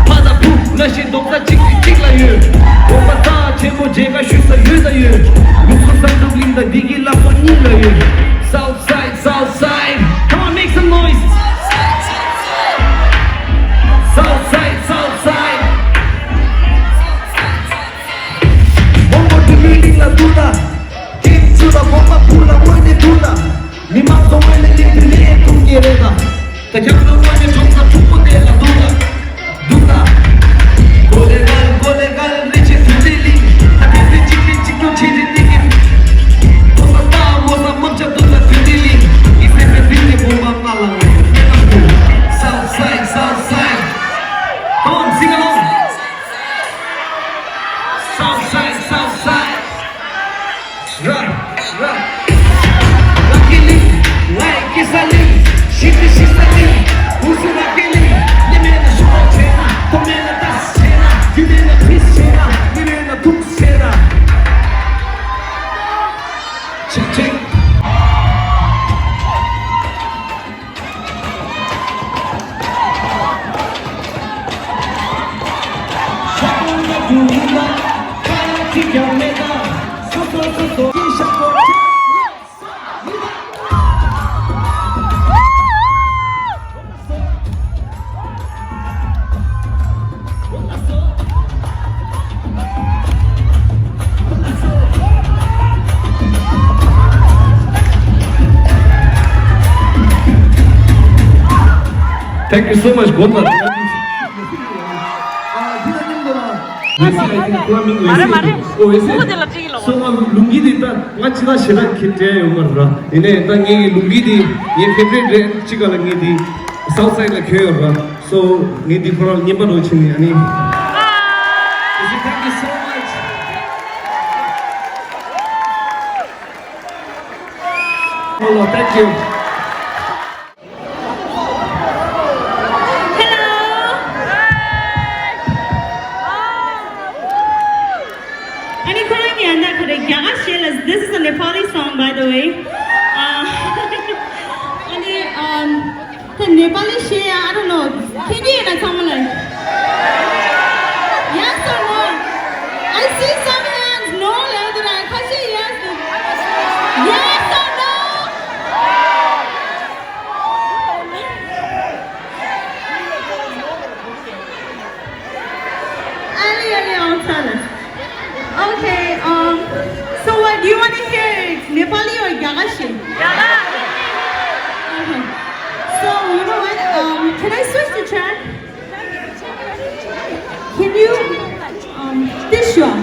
ཕ་དང་བུ་ ཐོབ་ས་གཅིག་གཅིག་ལ་ཡོད། དགོན་པ་རྩ་ཆེན་པོ་མཇལ་ཁ་ཞུ་ས་ཡོད་ད་ཡོད། ལུགས་སྲོལ་བསམ་གྲུབ་གླིང་དང་བདེ་སྐྱིད་ལྷ་ཁང་གཉིས་ལ་ཡོད། South side, South side, come on, make some noise. South side, South side. མོན་གྷོ་འབྲི་མོའི་གླིང་ལ་འདུག་ད། ཁྱེད་ཚོ་ལ་དགོན་པ་བུ་ལ་དངོས་གནས་འདུག་ད། མི་མང་ཚོ་དངོས་གནས་གླིང་དུ་ལས་འཐུང་གི་རེད་ད། ད་ཁྱབ་ཁོངས་དངོས་གནས་གྲོང་ཚོ་ཕྲུག་པོ་དེ་ལ་འདུག་ད། འདུག་ད། གོ་ལེ་གལ་གོ་ལེ་གལ་རེ་ཆེ་དུས་ཚེ་གླིང་། ད་ཕན་ཚེ་གཅིག་ལས་གཅིག་ཀྱང་ཆེ་རེད་དེ་གི། ཕོ་གསར་སྟག་མོ་གསར་རྨ་བྱ་འདུག་ད་དུས་ཚེ་གླིང་། ཡིད་སེམས་པའི་དུས་ཚེ་དགོན་པ་ལྔ་ལ་ངོས་ཡོད་སྨན་ལམ་དུ། South side, South side. Come on, sing along. South side, South side. ར། ར། ར་སྐད་གླིང་། ང་ཡི་སྐྱེས་ས་གླིང་། ཤི་སྟེ་ཤི་ས་གླིང་། འུ་སུ་ར་སྐད་གླིང་། ལས་མེད་ན་ཤོག་བྱས་ན། ཐོབ་མེད་ན་ལྟ་བྱས་ན། རྒྱུ་མེད་ན་ཕིས་བྱས་ན། མི་མེད་ན་ཐུག་བྱས་ན། ཆིག་ཆིག Thank you so much. གོ་ཐག་རེད། ཨ། འདི་ལ་མཉམ་དུ་ལ། མ་རེད། མ་རེད། ཨོ་ཝེ་སི། ཨོ་ཝེ་སི། ལུང་གི་འདི་ད་ང་ཅི་ད་ཞེ་དྲག་ཁྱེད་དྲན་ཡོད་མ་རེད་ར། ཡིན་ནའི་ད་ངའི་ལུང་གི་འདི་ངའི་ཕེབས་རེད་རེད། ཅི་ག་ལ་ངའི་འདི་South side ལ་ཁྱོད་ཡོད་ར། So ངའི་འདི་ཁོ་རང་ལ་རྔན་པ་འདྲ་བྱིན་ནས་ཨ་ནི། Thank you so much. Hello, thank you. Hello. Hi. Ani khorang ni anda khare kya share la? This is a Nepali song, by the way. Uh, ani, um, the Nepali share, I don't know. Can you hear that? Yes or no? I see some hands. No, la, la, la. Yes or no? Ali, Ali, I'll tell us. Okay, um, so what, do you want to hear it Nepali or Gagashi? Okay. So, you know what? Um, can I switch the track? Can you, um, this one?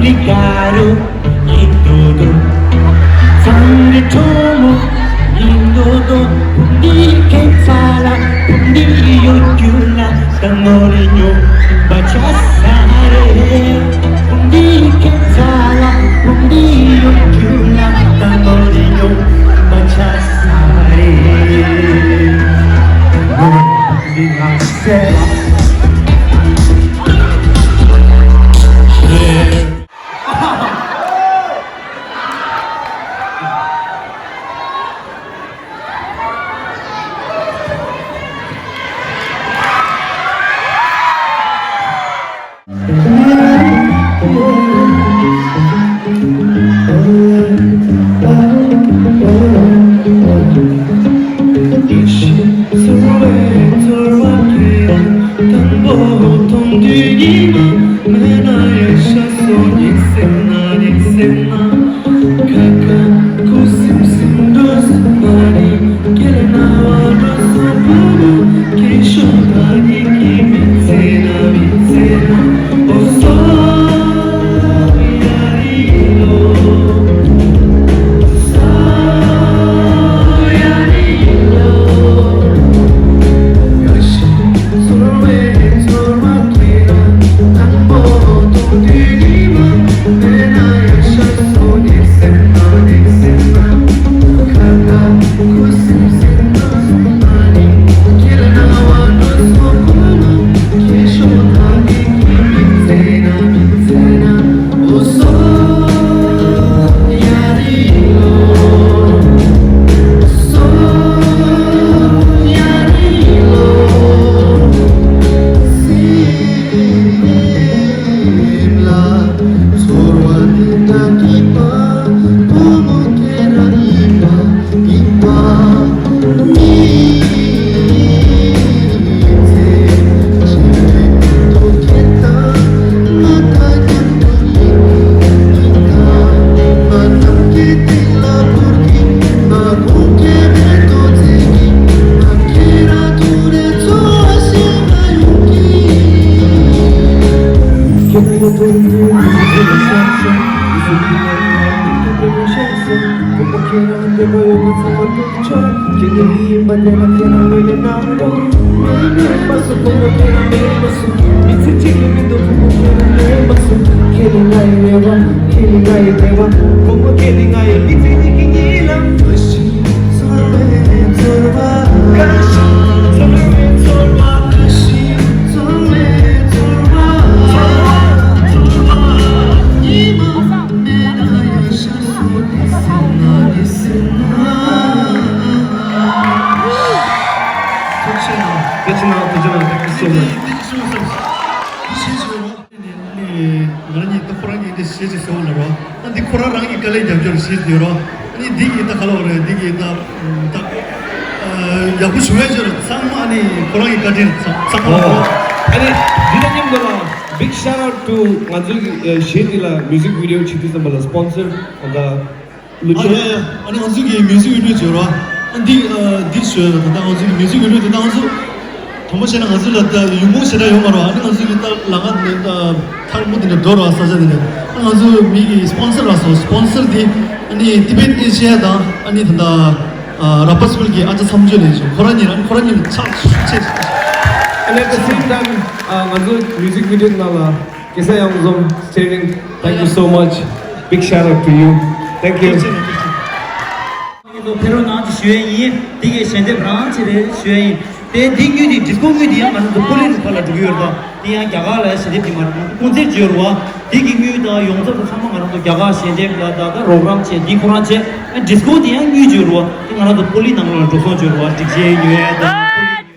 འདི་དགའ་རུ་ཡིན་དུ་དུ། ཚང་རི་ཁྲོ་མོ་ཡིན་དུ་དུ། འདི་ཁྱེད་ཚ་ལ་འདི་ཡོད་རྒྱུ་ལ་ད་ངོ་རེ་ཉོ་པ་ཆ་ས་རེད། འདི་ཁྱེད་ཚ་ལ་འདི་ཡོད་རྒྱུ་ལ་ད་ངོ་རེ་ཉོ་པ་ཆ་ས་རེད། འདི་ང་ཟེར། དང་པོ་མཐོང་དུས་ཉི་མ་མེད་ན་ཡང་ཤར་སོང་། ཉིན་སེམས་ན་ཉིན་སེམས་ན་ཁ་ཁ་ཁུ་སིམ་སིམ་འགྲོ་སོང་། མ་ནི་སྐྱེ་ལ་ན་བ་འགྲོ་སོང་། བུ་མོ་སྐྱེ་ཤོག་ད་ཉིད་ཀྱི་མི་ཚེ་ན་མི་ཚེ་ན་འོ་སོ། Thank you so much. ང་རང་གཉིས་ད་ཁོ་རང་གིས་འདི་གཞས་ཅིག་བཟོ་ལབ་རོགས། ཨ་འདི་ཁོ་རང་རང་གི་དཀའ་ལས་རྒྱབ་སྐྱོར་བྱེད་ཡོད་རོགས། ཨ་ནི་འདི་གི་ད་ག་ལ་བ་རེད། འདི་གི་ད་ད་ཡག་པོ་བྱུང་བའི་ཕྱིར་ཚང་མ་ཨ་ནི་ཁོ་རང་གི་བཀའ་དྲིན་ཚང་ཚང་མ་རོགས། ཨ་ནི་འདི་དང་མཉམ་དུ་ལ་big shout out to ང་ཚོའི་གཞས་འདི་ལ་music video བྱེད་དུས་ཙམ་པ་ལ་sponsor ད་ལུ་ཨ་ཡ་ཡ། ཨ་ནི་ང་ཚོ་གི་music video བྱེད་རོགས། ཨ་འདི་ཨ་འདི་ཞུ་ཡ་ད་ད་ང་ཚོ་གི་music video དེ་ད་ང་ཚོ་དང་པོ་བྱས་ན་ང་ཚོ་ལ་ད་ཡུལ་མོ་ཞེ་དྲག་ཡོད་མ་རེད། ཨ་ནི་ང་ཚོ་གི་ད་ལ་ང་ནས་ད་ཐར་མོ་དེ་འདྲ་འགྲོ་རོགས་ས་ཆ་དེ་འདྲ། ཨ་ང་ཚོ་མི་གི་sponsor ལ་སོ་sponsor དེ་ཨ་ནི་Tibet Asia དང་ཨ་ནི་ད་ད་Rapperswil གི་ཨ་ཅག་མཚམས་གཅོད་ལས་བྱུང་ཁོ་རང་གཉིས་རང་ཁོ་རང་གཉིས་ལ་ཕྱག་ཤུགས་ཆེ། And at the same time ང་ཚོ་music video ནང་ལ། སྐལ་བཟང་གཡང་འཛོམས། Sterling, thank you so much. Big shout out to you. Thank you. ཕེབས་རོགས་གནང་ཞུ་ཡས་ཡིན། འདི་གའི་ཞལ་འདེབས་རང་ཆེད་རེད་ཞུ་ཡས་ཡིན། དེ་འདི་དངུལ་འདི་disco དངུལ་འདི་ཡང་ང་རང་ཚོ་པོ་ལི་རུ་ཁ་ལ་འགྲོ་གི་ཡོད་རེད་པ། འདི་ཡང་རྒྱ་གར་ལ་ཞལ་འདེབས་འདི་མ་རེད། ཁོང་ཚོས་བརྗོད་རེད་པ། འདི་གི་དངུལ་དང་ཡོངས་འཛོམས་དང་ཚང་མ་ང་རང་ཚོ་རྒྱ་གར་ཞལ་འདེབས་ལ་ད་ལྟ་རོགས་རམ་བྱས་འདི་ཁོ་རང་བྱས། disco འདི་ཡང་དངུལ་བརྗོད་རེད་པ། འདི་ང་རང་ཚོ་པོ་ལི་ནང་ལ་འགྲོ་སོང་བརྗོད་རེད་པ། སྒྲིག་ཆས་ཉོ་ཡས་དང་པོ་ལི།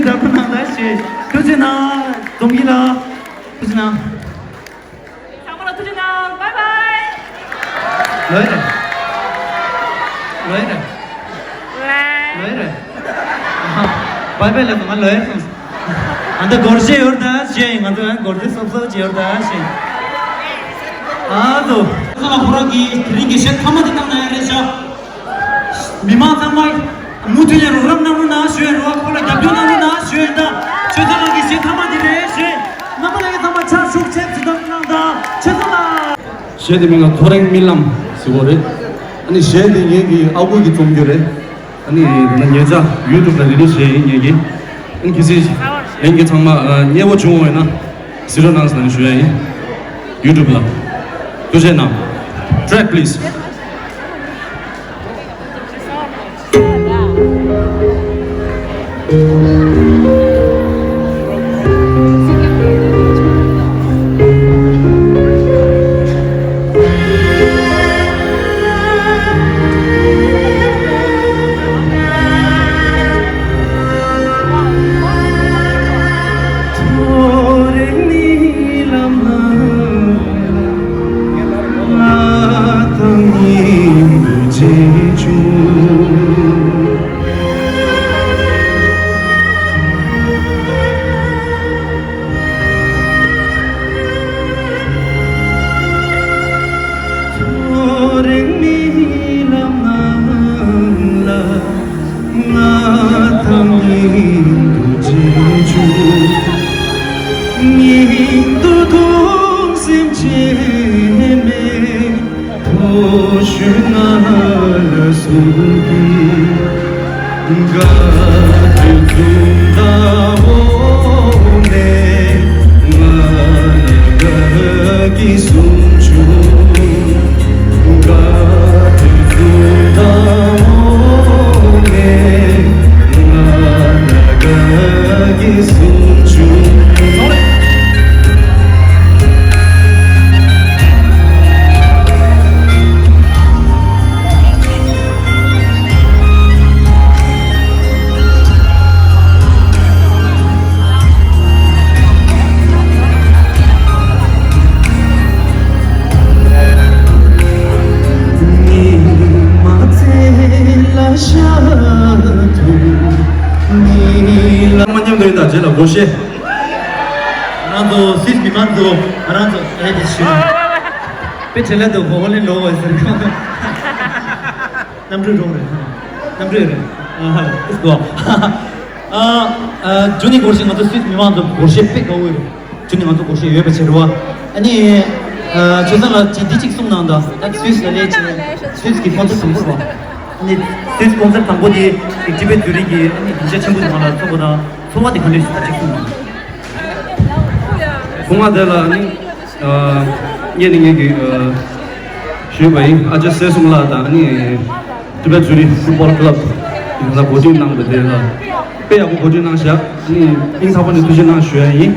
ལྟ་བུ་གནང་ད་ཞེས་ཐུགས་རྗེ་གནང་། འཛོམས་སྐྱིད་ལགས་ཐུགས་རྗེ་གནང་། ཚང་མ་ལ་ཐུགས་རྗེ་གནང་། བྷའི་བྷའི། ལོས་རེད། ལོས་རེད། ལོས་རེད། ཨ་ཧ། བྷའི་བྷའི་ལབ་ང་ལོས་སོང་། ཨ་ད་སྒོར་གཞས་ཡོད་ད་ཞེས་ང་ཚོ་ཡང་སྒོར་གཞས་སོབ་སོབ་ཅིག་ཡོད་ད་ཞེས། ཨ་ཙོ། ཁོ་རང་གིས་དེ་རིང་གི་གཞས་མཐའ་མ་དེ་བཏང་ན་ཡང་རེད་ཤག་མི་མང་ཚང་མ་མུ་མཐུད་ནས་རོགས་རམ་གནང་རོགས་གནང་ཞུ་ཡ་རེད་བ། ཁོ་ལ་རྒྱབ་སྐྱོར་གནང་རོགས་གནང་ཞུ་ཡ་ཡིན་ད། ཆོས་ཚང་ལགས་ཀྱི་གཞས་མཐའ་མ་འདི་རེད་ཞུ་ཡ་ཡིན། རྣམ་པ་ལྷན་རྒྱས་ཚང་མ་ཕྱག་ཤུགས་ཆེ་ཙམ་གནང་དང་། ཆོས་ཚང་ལགས། གཞས་དེ་མིང་ལ་ཐོ་རེངས་རྨི་ལམ་ཟེར་བ་རེད། ཨ་ནི་གཞས་དེ་ངེད་ཀྱི་ཨ་ཁུ་གིས་རྩོམ་རྒྱུ་རེད། ཨ་ནི་ད་ཉེ་ཆར་ཡུ་ཊུབ་ལ་རི་ལིས་བྱས་ཡིན་ངེད་ཀྱིས། ཨ་ནི་གལ་སྲིད་ལྷན་རྒྱས་ཚང་མ་མཉེས་པོ་བྱུང་བ་ཡིན་ན། གཟིགས་རོགས་གནང་ཟེར་ནས་ཞུ་ཡ་ཡིན། ཡུ་ཊུབ་ལ། ཐུགས་རྗེ་གནང་། Track please. ཐོ་རེངས་རྨི་ལམ་ནང་ལ། ང་དང་ཉིན་དུ་རྗེས་འཇུག་ཉིན་དུ་དུང་སེམས་ཆེ་མེད། ཐོ་ཤུ་ང་ལ་སུ་གི་ག་དུ་ཙུམ་ད་འོ་ནེ། ང་ལ་ག་གི་སུམ་ཆུ་ག་དུ་ཙུམ་ད་འོ་ནེ། ང་ལ་ག་གི་སུམ་ཆུ། མཉམ་དུ་ཡིན་ད་རྗེས་ལ་སྒོར་གཞས། ང་རང་ཚོ་སུད་སི་མི་མང་ཚོ་ང་རང་ཚོ་ཨེ་དེ་ཞུ། དཔེ་བྲེལ་ལ་འདུག་ཧོ་ཧོ་ལེན་ལོ་བ་ཟེར་གང་། གནམ་གྲུ་རོང་རེད། གནམ་གྲུ་རེད། ཨ་ཧ། ཨ་ཨ་ཇོ་ནི་སྒོར་གཞས། ང་ཚོ་སུད་སི་མི་མང་ཚོ་སྒོར་གཞས་དཔེ་དགའ་བོ་ཡོད་རེད། ཇོ་ནི་ང་ཚོ་སྒོར་གཞས་ཡོད་པ་བྱེད་རེད་བ། ཨ་ནི་ཨ་ཆོས་བཟང་ལགས་ཅིག་འདི་གཅིག་གསུངས་གནང་དང་། ད་སུད་སི་ལ་སླེབས་བྱས་སུད་སི་གི་ཁོང་ཚོ་དང་པོ་རེད་བ། ཨ་ནི་སུད་སི་ཁོང་ཚོ་དང་པོ་དེ་ཊི་བེཊ་ཛུ་རིག་གི་ཨ་ནི་སྡིངས་ཆ་ཆེན་པོ་དེ་ནང་ལ་ཚོགས་པ་དང་། ཚོར་བ་དེ་ག་འདྲས་ཞིག་ད་གཅིག་གསུངས་གནང་། ཚོར་བ་དེ་ལ་ཨ་ནི། ཨ་ངས་ནི་ངས་ཀྱི་ཨ་ཞུས་པ་ཡིན། ཨ་ཅག་སྲས་གསུམ་ལགས་དང་ཨ་ནི་ཊི་བེཊ་ཛུ་རིག་ཕུཊ་བོལ་ཀླབ་དེ་ལ་གོ་སྒྲིག་གནང་བ་དེ་ལ་དཔེ་ཡག་པོ་གོ་སྒྲིག་གནང་བཞག་ཨ་ནི་སྙིང་ཐག་པ་ནས་ཐུགས་རྗེ་གནང་ཞུ་ཡ་ཡིན།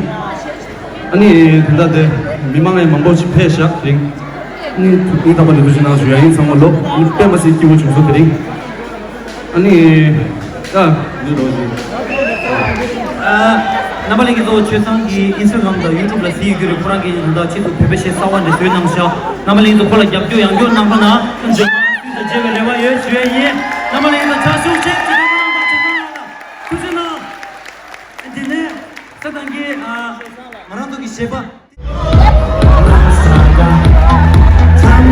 ཨ་ནི་དེ་འདྲ་དེ་མི་མང་ཡང་མང་པོ་ཞིག་ཕེབས་བཞག་དེ་རིང་། ཨ་ནི་སྙིང་ཐག་པ་ནས་ཐུགས་རྗེ་གནང་ཞུ་ཡ་ཡིན། ཚང་མ་ལོ་ཨ་ནི་དཔེ་མ་སྲིད་སྐྱིད་པོ་བྱུང་སོང་དེ་རིང་། ཨ་ནི། ཨ། འདི་རོགས་ཞུ། ཨ། རྣམ་པ་ལྷན་རྒྱས་ཚོ་ཆོས་བཟང་གི་ཨིན་སི་ཊ་གྷ་རམ་དང་ཡུ་ཊུབ་ལ་གཟིགས་ཡོད་རྒྱུ་རེད། ཁོ་རང་གིས་ད་ལྟ་ཕྱིས་སུ་བོད་པའི་གཞས་གསར་བ་འདི་བཟོས་གནང་ཤག་རྣམ་པ་ལྷན་རྒྱས་ཚོ་ཁོ་ལ་རྒྱབ་སྐྱོར་ཡང་བསྐྱར་གནང་ཁ་ན་ཐུགས་རྗེ་ཆེ། ཐུགས་རྗེ་ཆེ་བའི་རེ་བ་ཡོད་ཞུ་ཡ་ཡིན། རྣམ་པ་ལྷན་རྒྱས་ཚོ་ཕྱག་ཤུགས་ཆེ་ཅིག་གནང་རོགས་གནང་དང་། ཐུགས་རྗེ་གནང་། འདི་ནས་ས་དང་གི་ཨ་ང་རང་ཚོ་གི་གཞས་པ། ཨ་ཚང་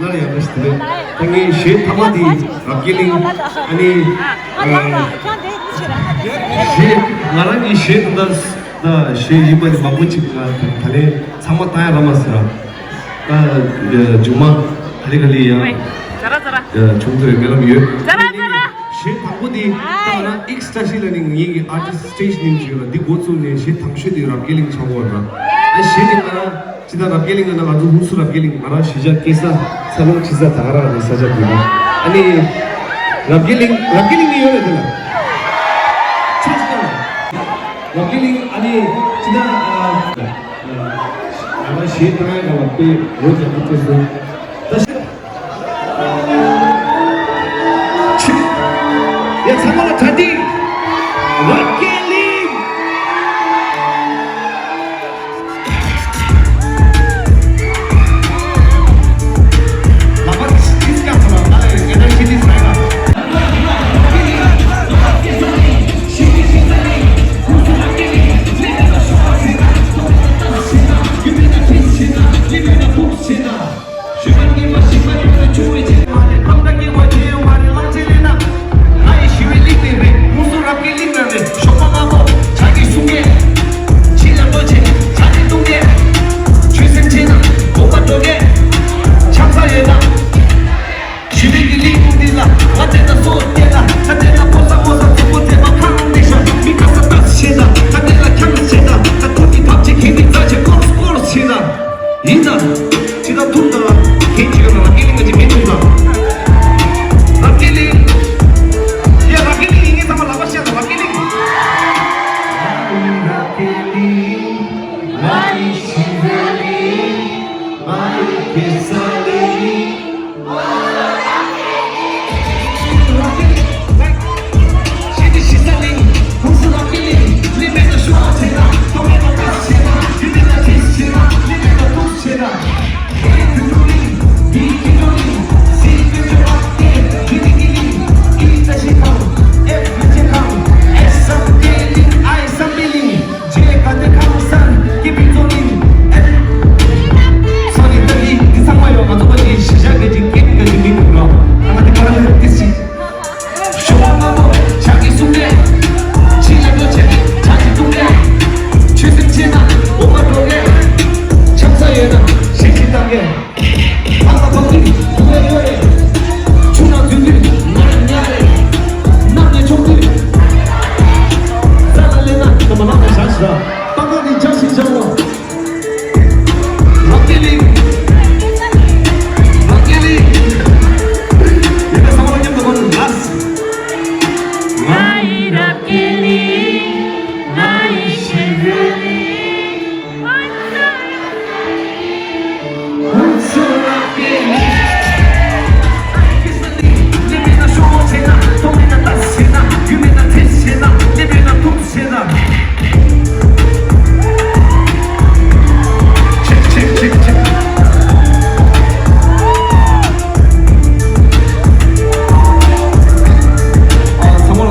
མ་ལ་ཡག་པོ་ཞིག་དེ་ལས་ད་ངའི་གཞས་མཐའ་མ་དེ་རབ་རྒྱས་གླིང་ཨ་ནི་ཨ། གཞས་ང་རང་གི་གཞས་དེ་འདྲ་ད་གཞས་ཡིན་པ་ནི་མང་པོ་ཅིག་ང་ད་ལན་ཚང་མ་བཏང་ཡ་རག་མ་སོང་ར། ད་མཇུག་མ་ག་ལེ་ག་ལེ་ཡང་ཛ་ར་ཛ་ར། བྱུང་ཚོད་རེད་སྨོན་ལམ་ཡོད། ཛ་ར་ཛ་ར། གཞས་དང་པོ་དེ་ད་ང་རང་ཨེག་སི་ཊ་ཤི་ལབ་ནི་ངེད་ཀྱི་ཨར་ཊི་སི་ཊི་སི་ཊེ་ཇི་ནེམ་ཅིག་ཡོད་ར། འདི་འགོ་བཙུགས་ནས་གཞས་དང་ཤོས་དེ་རབ་རྒྱས་གླིང་ཆགས་ཀྱི་ཡོད་ར། ཨ་གཞས་དེ་ང་རང་ཇི་ལྟར་རབ་རྒྱས་གླིང་ལ་ན་ང་ཚོ་ཧུན་སུར་རབ་རྒྱས་གླིང་ང་རང་གཞིས་ཆགས་སྐྱེས་ས་འཚར་ལོངས་བྱེད་ས་ད་ག་རང་རེད། ས་ཆ་དེ་ལ་ཨ་ནི་རབ་རྒྱས་གླིང་རབ་རྒྱས་གླིང་ནི་ཡོད་རེད་དེ་ལ། ཆོས་ཀྱི་རབ་རྒྱས་གླིང་ཨ་ནི་ཇི་ལྟར་ང་རང་གཞས་བཏང་ཡ་ག་ལ་དཔེ་རོ་རྒྱག་གི་དེ་སོང་ད་ཤི། ཡ་ཚང་མ་ལ་གྲ་སྒྲིག་རབ་རྒྱས་གླིང་། ཡིན་ད། ཇི་ལྟར་ཐུག་ད་ཁྱེད་ཅིག་ཡོད་ན་རང་སྐད་ལ་ང་ཅིག་མེད་འདུག་ལ། རང་སྐད་ལ། ཡ་རང་སྐད་ལ་ཡིན་ངེས་ཚང་མ་ལག་པ་བཤད་དང་རང་སྐད་ལ། རང་སྐད་ལ། ང་ཡི་ཤི་ས་ལ། ང་ཡི་ཁེ་ས་ལ།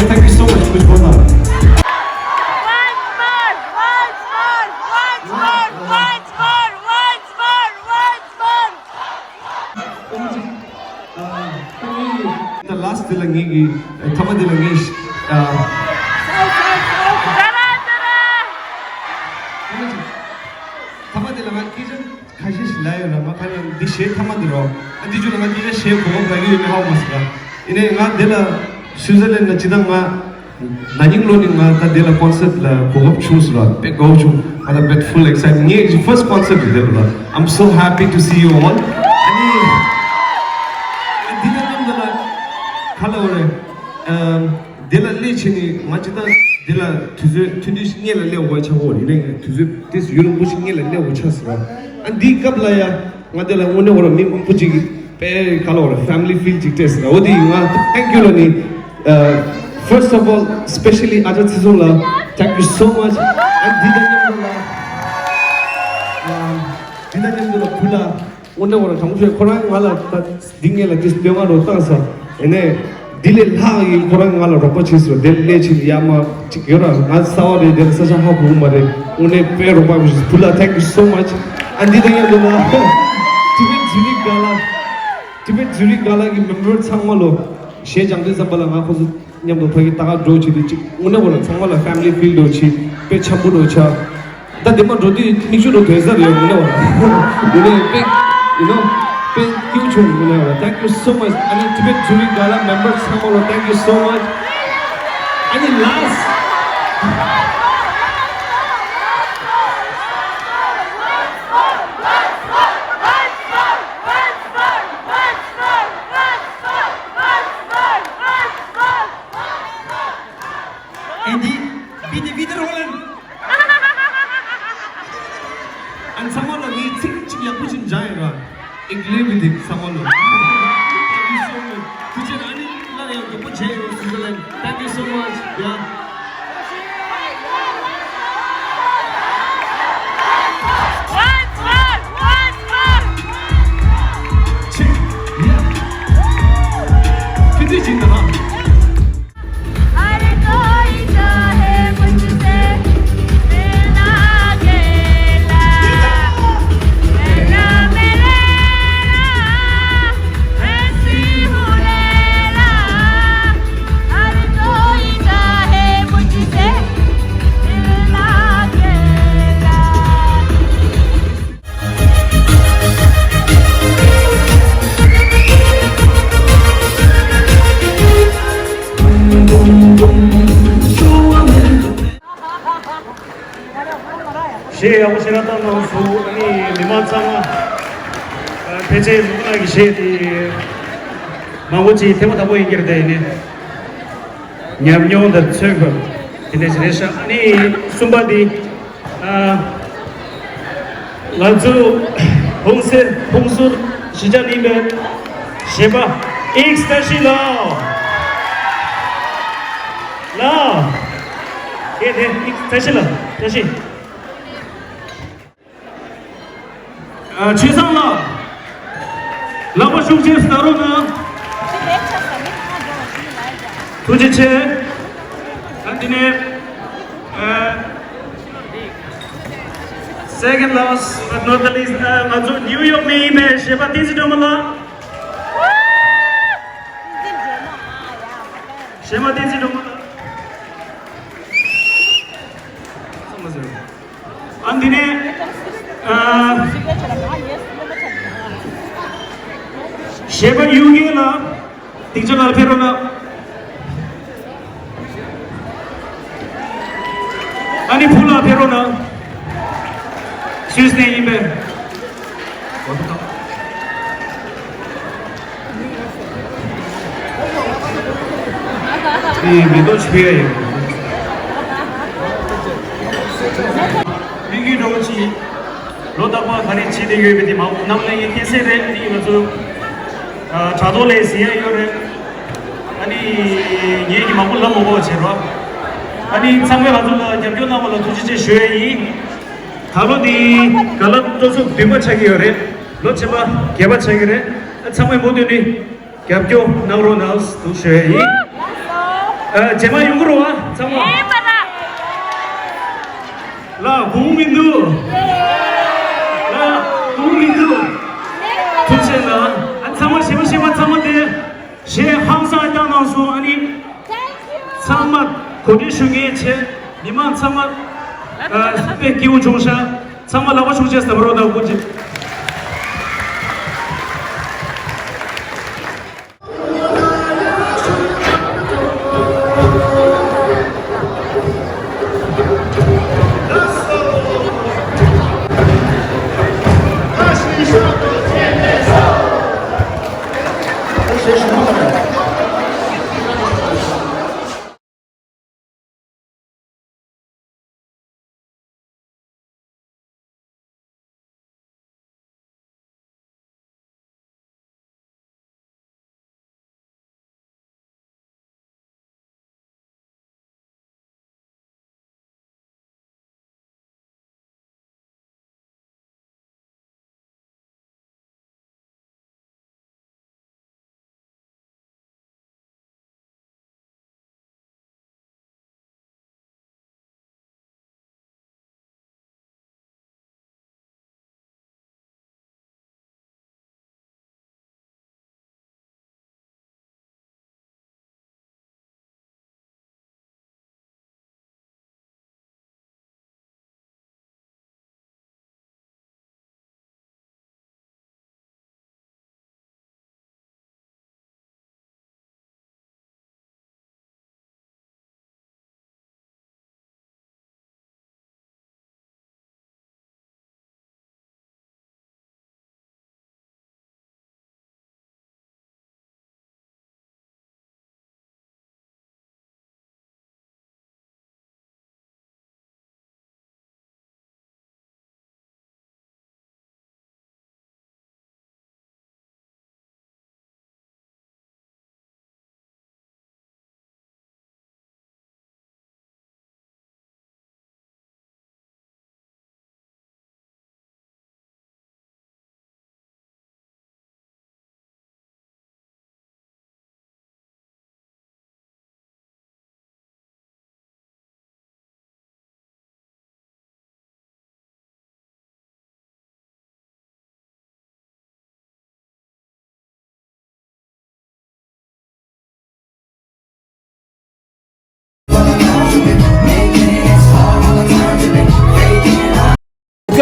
Thank you so much, Miss Bonda. The last དེ་ལ་ངེད་ཀྱི་ཐ་མ་དེ་ལ་ངས་ཨ། ཐ་མ་དེ་ལ་ང་སྐད་ཆ་ཁ་ཤས་ཤིག་ལབ་ཡོད་ར། ང་ཁ་ལ་འདི་གཞས་ཐ་མ་དེ་རོ། ཨ་འདི་ཚོ་ལ་ང་སྐད་ཆ་བཤད་གོ་སྐབས་རག་གི་ཡོད་མེད་ཧ་གོ་མ་སོང་ར། ཡིན་ནའི་ང་འདི་ལ་སུའི་ཛར་ལན་ལ་ཅི་ད་ང་ན་ནིང་ལོ་ནི་ང་ད་འདི་ལ་ཀོན་སར་ཊི་ལ་གོ་སྐབས་བྱུང་སོང་ར། དཔེ་དགའ་བོ་བྱུང་། ང་ད་དཔེ་ཕུལ་ཨེག་སའི་ཊི། ངའི་ཕར་སི་ཊི་ཀོན་སར་ཊི་རེད་འདི་ལ། I'm so happy to see you all. ཨ་ནི་ཨ་འདི་ད་མཉམ་དུ་ལ་ག་ལ་བ་རེད། ཨམ། དེ་ལ་སླེབས་བྱས་ནས་ང་ཅི་ད་དེ་ལ་དུས་ཚོད་ཐུང་ཐུང་ཞིག་སྔོན་ལ་སླེབས་དགོས་ཆགས་ཡོད་རེད། ཡིན་ནའི་དུས་ཚོད་དེ་ཡུན་རིང་པོ་ཞིག་སྔོན་ལ་སླེབས་དགོས་ཆགས་སོང་ར། ཨ་འདིའི་སྐབས་ལ་ཡ་ང་དེ་ལ་དངོས་གནས་ཁོ་ར་མི་མང་པོ་ཅིག་དཔེ་ག་ལ་བ་རེད། ཕེ་མི་ལི་ཕིལ་ཅིག་སྤྲད་སོང་ར། འོ་དེ་ང་ཐེང་ཀིའུ་ལ་ནི། First of all, specially ཨ་ཅག་ཚེ་བཟང་ལ་thank you so much. ཨ་འདི་དང་མཉམ་དུ་ལ་ཨ་འདི་དང་མཉམ་དུ་ལ་བུ་ལ། དངོས་གནས་ཁོ་རང་དྲང་པོ་བཤད། ཁོ་རང་ང་ལ་ད་འདི་སྔོན་ལ་དེ་སྟོན་མ་རོགས་བཏང་ས། ཡིན་ནའི་འདི་ལས་ལྷག་ཡིན། ཁོ་རང་ང་ལ་རོགས་པ་བྱས་སོང་། དེ་ལས་ཕྱིན་ཡ་མ་ཅིག་ཡོད་ར། ང་གསར་པ་རེད། དེ་ལ་ས་ཆ་ཧ་གོ་གི་མ་རེད། དངོས་གནས་དཔེ་རོགས་པ་བྱས་སོང་། བུ་ལ་thank you so much. ཨ་འདི་དང་མཉམ་དུ་ལ་ཊི་བེཊ་ཛུ་རིག་ག་ལ། ཊི་བེཊ་ཛུ་རིག་ག་ལ་གི་མེམ་བར་ཚང་མ་ལོ། གཞས་སྦྱང་དུས་ཙམ་པ་ལ་ང་ཁོ་ཚོ། མཉམ་དུ་ཕ་གི་ད་ག་འགྲོ་བྱེད་དུས་གཅིག་དངོས་གནས་བ་ལ་ཚང་མ་ལ་family feel འགྲོ་བྱེད་དཔེ་འཆམ་པོ་འགྲོ་ཆ། ད་དེ་མ་འགྲོ་དུས་མིག་ཆུ་འགྲོ་དོན་ས་རེད་དངོས་གནས་བ་ལ། དངོས་གནས་དཔེ་you know དཔེ་སྐྱིད་བྱུང་དངོས་གནས་བ་ལ། Thank you so much. ཨ་ནི་Tibet Touring Gala member ཚང་མ་ལ་thank you so much. ཨ་ནི་last Andy, bitte wiederholen. ཨ་ཚང་མ་ལ་ངས་ཚིག་གཅིག་ཡག་པོ་ཅིག་འཇགས་ཡོད་ར། Including ཚང་མ་ལ། Thank you so much. ཐུགས་རྗེ་ཆེ། ཨ་ནི་སླར་ཡང་མགྱོགས་པོ་མཇལ་ཡོང་། Switzerland. Thank you so much. Yeah. གཞས་ཡག་པོ་ཞེ་དྲག་བཏང་གནང་སོང་། ཨ་ནི་མི་མང་ཚང་མ་ཕལ་ཆེར་ལུང་ནག་གི་གཞས་དེ་མང་པོ་ཅིག་ཐེངས་མ་དང་པོ་ཡིན་གྱི་རེད། དེ་ཡིན་ནའི་ཉམས་མྱོང་དང་མཚོན་དགོས་དེ་འདྲ་ཞིག་རེད་ཤག་ཨ་ནི་གསུམ་པ་དེ། ཨ། ང་ཚོ་ཧུང་སེར་ཧུང་སུར་གཞིས་ཆགས་གླིང་པའི་གཞས་པ་ཨིག་ཏ་ཤི་ལགས། ལགས། དེ་དེ་ཨིག་ཏ་ཤི་ལགས། ཏ་ཤི། ཨ། ཆོས་བཟང་ལགས། ལག་པ་ཤུགས་ཆེ་ཟ་རོགས་གནང་། ཐུགས་རྗེ་ཆེ། ཨ། འདི་ནས། ཨ། Second last but not the least, ང་ཚོ་ནིའུ་ཡོག་ནས་ཡིན་པའི་གཞས་པ་བསྟན་འཛིན་སྒྲོལ་མ་ལགས། གཞས་པ་བསྟན་འཛིན་སྒྲོལ་མ་ལགས། ཨ། འདི་ནས། ཨ། གཞས་པ་ཡུ་གེ་ལགས། སྡིངས་ཆ་ལ་ཕེབས་རོགས་གནང་། ཨ་ནི་ཕུ་ལ་ཕེབས་རོགས་གནང་། སུད་སི་ནས་ཡིན་པས། དེ་མེ་ཏོག་ཆུ་ཡ་ཡིན། མི་གི་འགྲོ་ཅི། ལོ་རྟག་པར་ག་རེ་བྱེད་བསྡད་ཡོད་པའི་དེ་མ་འོངས་ནམ་ལས་ངས་མཁྱེན་གསལ་རེད། དེ་ང་ཚོ་དྲ་ཐོག་ལས་ཟིན་ཡ་ཡོད་རེད། ཨ་ནི་ངས་ཀྱི་མང་པོ་ལབ་མ་དགོས་པ་བྱེད་རོགས། ཨ་ནི་ཚང་མས་ང་ཚོ་ལ་རྒྱབ་སྐྱོར་གནང་བ་ལ་ཐུགས་རྗེ་ཆེ་ཞུ་ཡ་ཡིན། ད་ལོ་འདི་ག་ལ་སྤྲོ་ཚོགས་བདུན་པ་ཆགས་ཀྱི་ཡོད་རེད། ལོ་ཕྱི་མ་བརྒྱད་པ་ཆགས་ཀྱི་རེད། ཨ། ཚང་མས་མུ་མཐུད་ནས་རྒྱབ་སྐྱོར་གནང་རོགས་གནང་ཞུ་ཡ་ཡིན། ཨ། རྗེས་མ་ཡོང་གི་རེད་པ་ཚང་མ། ལགས་དགོངས་མི་འདུག་ལགས་དགོངས་མི་འདུག་ཐུགས་རྗེ་གནང་། ཨ། ཚང་མ་གཞས་པ་གཞས་པ་ཚང་མ་དེ་གཞས་ཧང་སང་བཏང་གནང་སོང་། ཨ་ནི་ཚང་མ་གོ་སྒྲིག་ཞུ་མཁན་བྱས། མི་མང་ཚང་མ་ཨ་དཔེ་སྐྱིད་པོ་བྱུང་ཤག་ཚང་མ་ལག་པ་ཤུགས་ཆེ་ཟ་རོགས་གནང་། ཐུགས་རྗེ་ཆེ།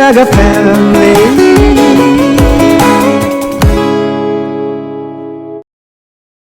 Naga family.